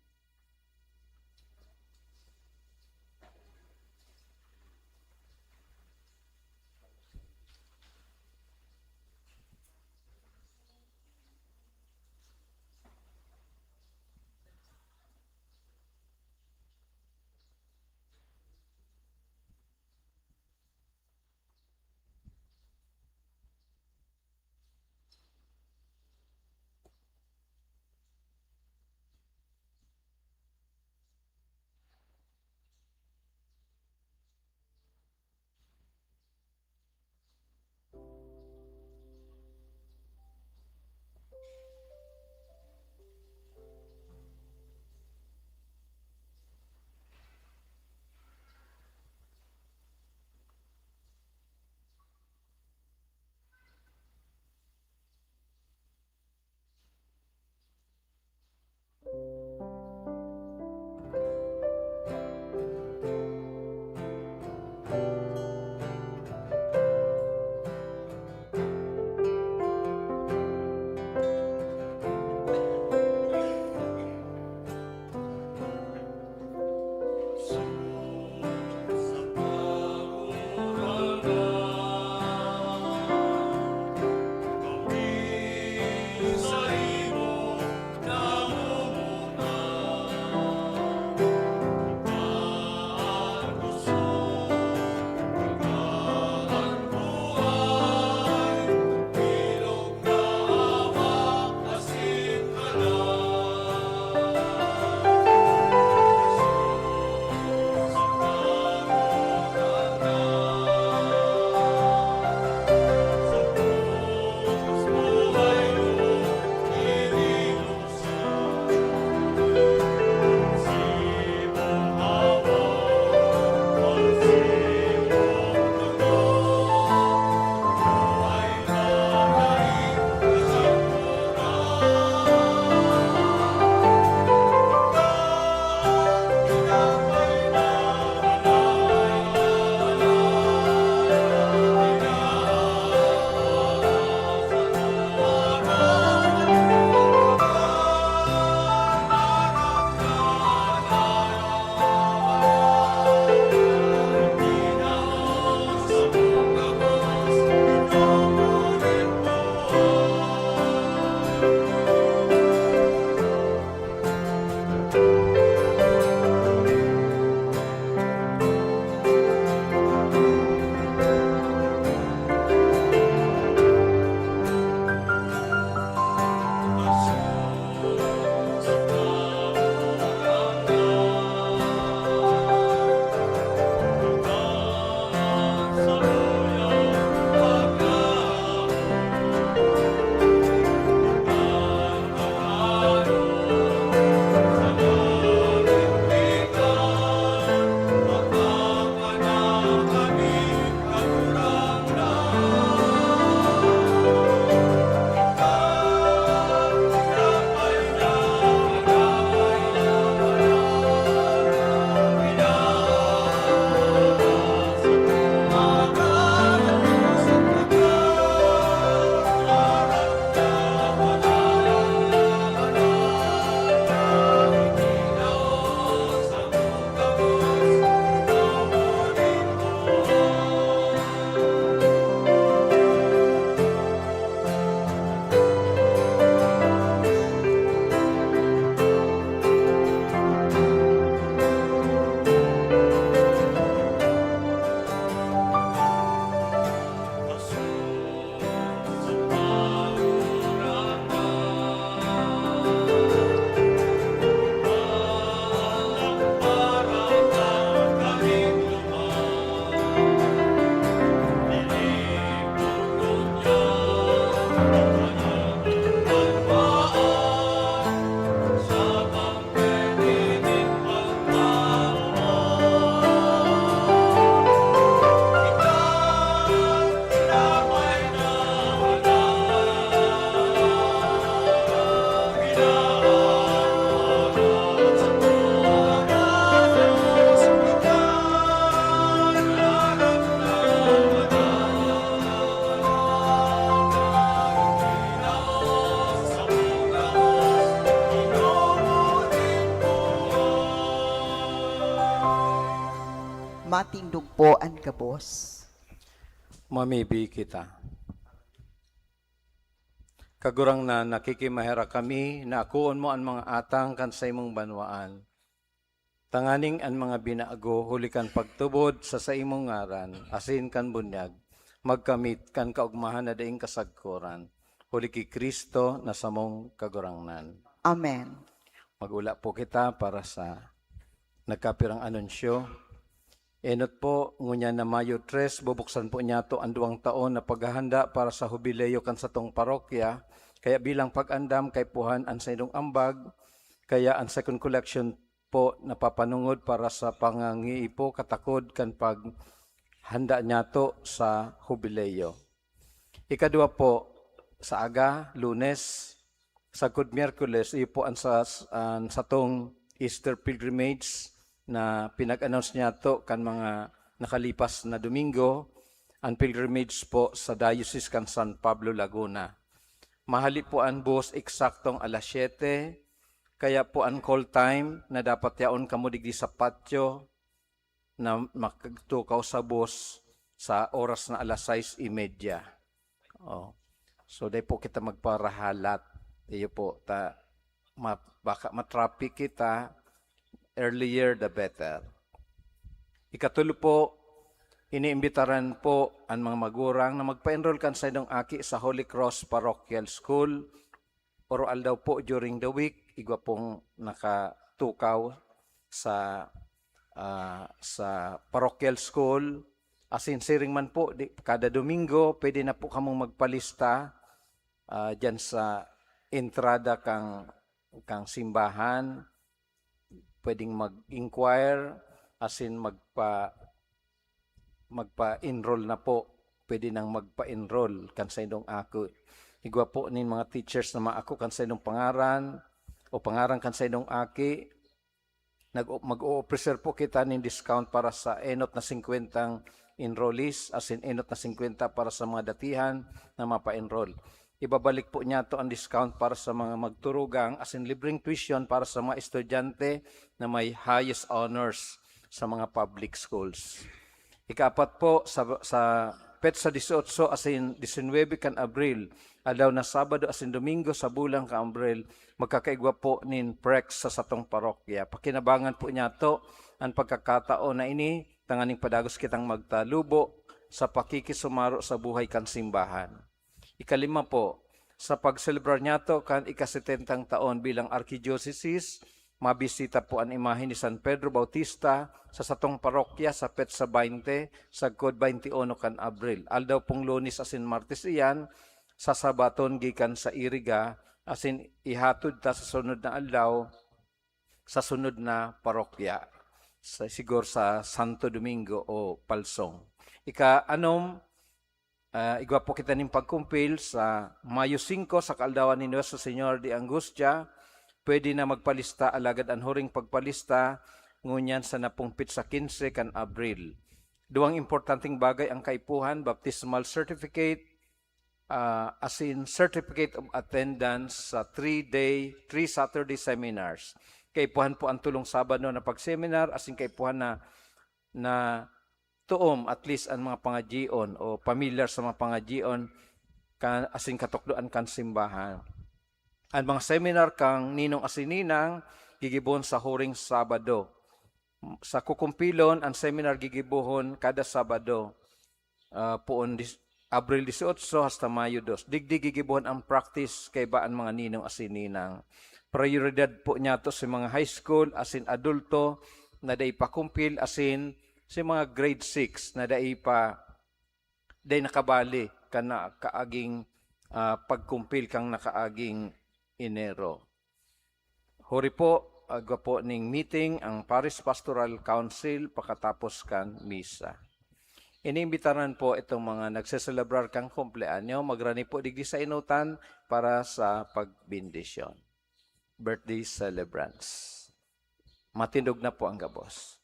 Matindog po an gabos. Mamibi kita. Kagurangnan, nakikimaherak kami na akoon mo an mga atang kan saimong banwaan. Tanganing an mga binago huli kan pagtubod sa saimong ngaran, asin kan bunyag, magkamit kan kaogmahan na daing kasagkoran, huli ki Cristo na samong Kagurangnan. Amen. Mag-ula po kita para sa nagkapirang anunsyo. Enot po, ngunyan na Mayo tres, bubuksan po niyato an duwang taon na paghahanda para sa hubileo kan satong parokya. Kaya bilang pag-andam, kaipuhan an saindong ambag, kaya an second collection po napapanungod para sa pangangiipo katakod kan paghanda niyato sa hubileo. Ikadwa po, sa aga, Lunes, sagkod Miyerkules, iyo po an sa, an satong Easter pilgrimage na pinag-announce niyato kan mga nakalipas na Domingo, an pilgrimage po sa Diocese kan San Pablo, Laguna. Mahali po an bus eksaktong alas siyete, kaya po an call time na dapat yaon kamo digdi sa patio na makagtukaw sa bus sa oras na alas sais y media. Oh. So, dai po kita magparahalat. Iyo po, ta, ma-, baka matraffic kita, earlier the better. Ikatulo po, iniimbitaran po an mga magurang na magpa-enroll kan saindong aki sa Holy Cross Parochial School. Oro-aldaw po during the week, igwa pong nakatukaw sa, ah, sa parochial school. Asin siring man po, di, kada Domingo, pwede na po kamong magpalista, ah, diyan sa entrada kang, kang simbahan. Pwedeng mag-inquire, asin magpa-, magpa-enroll na po. Pwede nang magpa-enroll kan saindong aki. Igwa po nin mga teachers na maako kan saindong pangaran o pangaran kan saindong aki. Nag-, mag-o-offer po kita nin discount para sa enot na singkwentang enrollees, asin enot na singkwenta para sa mga datihan na mapa-enroll. Ibabalik po niyato an discount para sa mga magturugang, asin libreng tuition para sa mga estudyante na may highest honors sa mga public schools. Ikaapat po, sa, sa petsa dieciocho asin diecinuebe kan Abril, aldaw na Sabado asin Domingo sa bulan kan Abril, magkakaigwa po nin prex sa satong parokya. Pakinabangan po niyato an pagkakataon na ini, tanganing padagos kitang magtalubo sa pakikisumaro sa buhay kan simbahan. Ikalima po, sa pagselebrar niyato kan ika-setentang taon bilang arkidyosesis, mabisita po an imahe ni San Pedro Bautista sa satong parokya sa petsa baynte, sagkod baynte uno kan Abril. Aldaw pong Lunes asin Martes iyan, sasabaton gikan sa Iriga, asin ihatod ta sa sunod na aldaw sa sunod na parokya, sa, siguro sa Santo Domingo o Palsong. Ika-anom, ah, igwa po kita nin pagkumpil sa Mayo singko, sa kaaldawan ni Nuestra Señora de Angustia. Pwede na magpalista, alagad an huring pagpalista ngunyan sa napungpit sa kinse kan Abril. Duwang importanteng bagay ang kaipuhan, baptismal certificate, ah, asin certificate of attendance sa three-day, three Saturday seminars. Kaipuhan po ang tulong Sabado na pag-seminar, asin kaipuhan na, na tuom, at least, ang mga pangadyion o pamilyar sa mga pangadyion kan, asin katukdoan kan simbahan. An mga seminar kan ninong asin ninang gigibohon sa huring Sabado. Sa kukumpilon, an seminar gigibohon kada Sabado, ah, poon dis-, Abril dieciocho hasta Mayo dos. Digdi gigibohon an practice kaiba an mga ninong asin ninang. Prioridad po niyato si mga high school asin adulto na dai pa kumpil, asin si mga grade six na dai pa, dai nakabali kan nakaaging, ah, pagkumpil kan nakaaging Enero. Huri po, igwa po nin meeting ang Parish Pastoral Council pakatapos kan misa. Iniimbitaran po itong mga nagseselebrar kan kumpleanyo, magrani po digdi sa enotan para sa pagbendisyon. Birthday celebrants. Matindog na po ang gabos.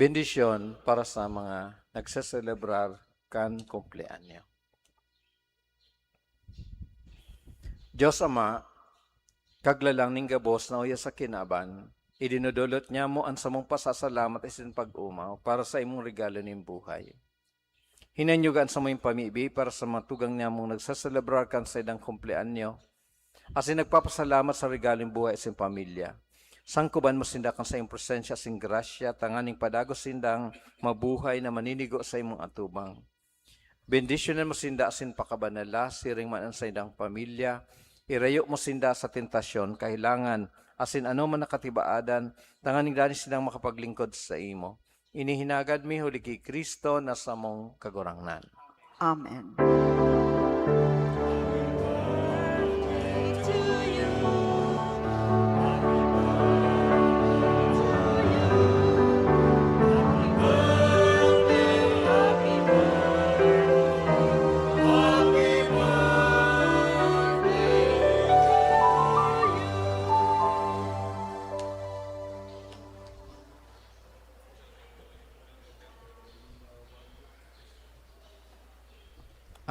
Bendisyon para sa mga nagseselebrar kan kumpleanyo. Dios Ama, Kaglalang nin gabos na uya sa kinaban, idinodolot niamo an samong pasasalamat asin pag-omaw para sa imong regalo nin buhay. Hinanyog an samong pamibi para sa mga tugang niamong nagseselebrar kan saindang kumpleanyo, asin nagpapasalamat sa regalong buhay asin pamilya. Sangkoban mo sinda kan saiyang presensya asin grasya tanganing padagos sindang mabuhay na maninigo sa imong atubang. Bendisyonan mo sinda asin pakabanala, siring man an saindang pamilya. Irayo mo sinda sa tentasyon, kahilangan, asin anoman na katibaadan, tanganing dani sindang makapaglingkod saimo. Ini hinagad mi huli ki Cristo na samong Kagurangnan. Amen.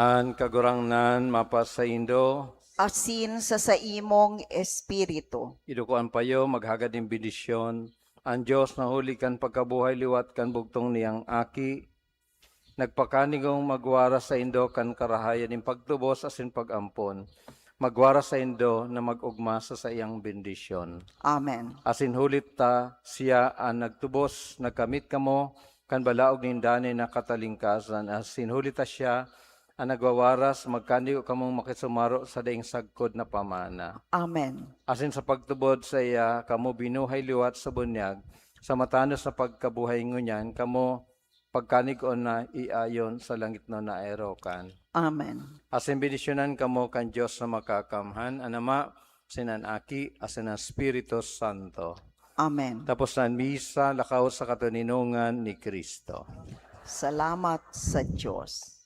An Kagurangnan mapasaindo. Asin sa saimong espiritu. Iduko an payo, maghagad nin bendisyon. An Dios na huli kan pagkabuhay liwat kan bugtong niyang Aki, nagpakanigong magwara saindo kan karahayan nin pagtubos asin pag-ampon. Magwara saindo na mag-ogma sa saiyang bendisyon. Amen. Asin huli ta siya an nagtubos, nagkamit kamo kan balaog nin danay na katalingkasan, asin huli ta siya an nagwawaras, magkanigo kamong makisumaro sa daing sagkod na pamana. Amen. Asin sa pagtubod saiya, kamo binuhay liwat sa bunyag, sa matanos na pagkabuhay ngunyan, kamo pagkanig-on na iayon sa langitnon na erokan. Amen. Asin bendisyonan kamo kan Dios na Makakamhan, an Ama, asin an Aki, asin an Espiritu Santo. Amen. Tapos na an misa, lakaw sa katoninongan ni Cristo. Salamat sa Dios.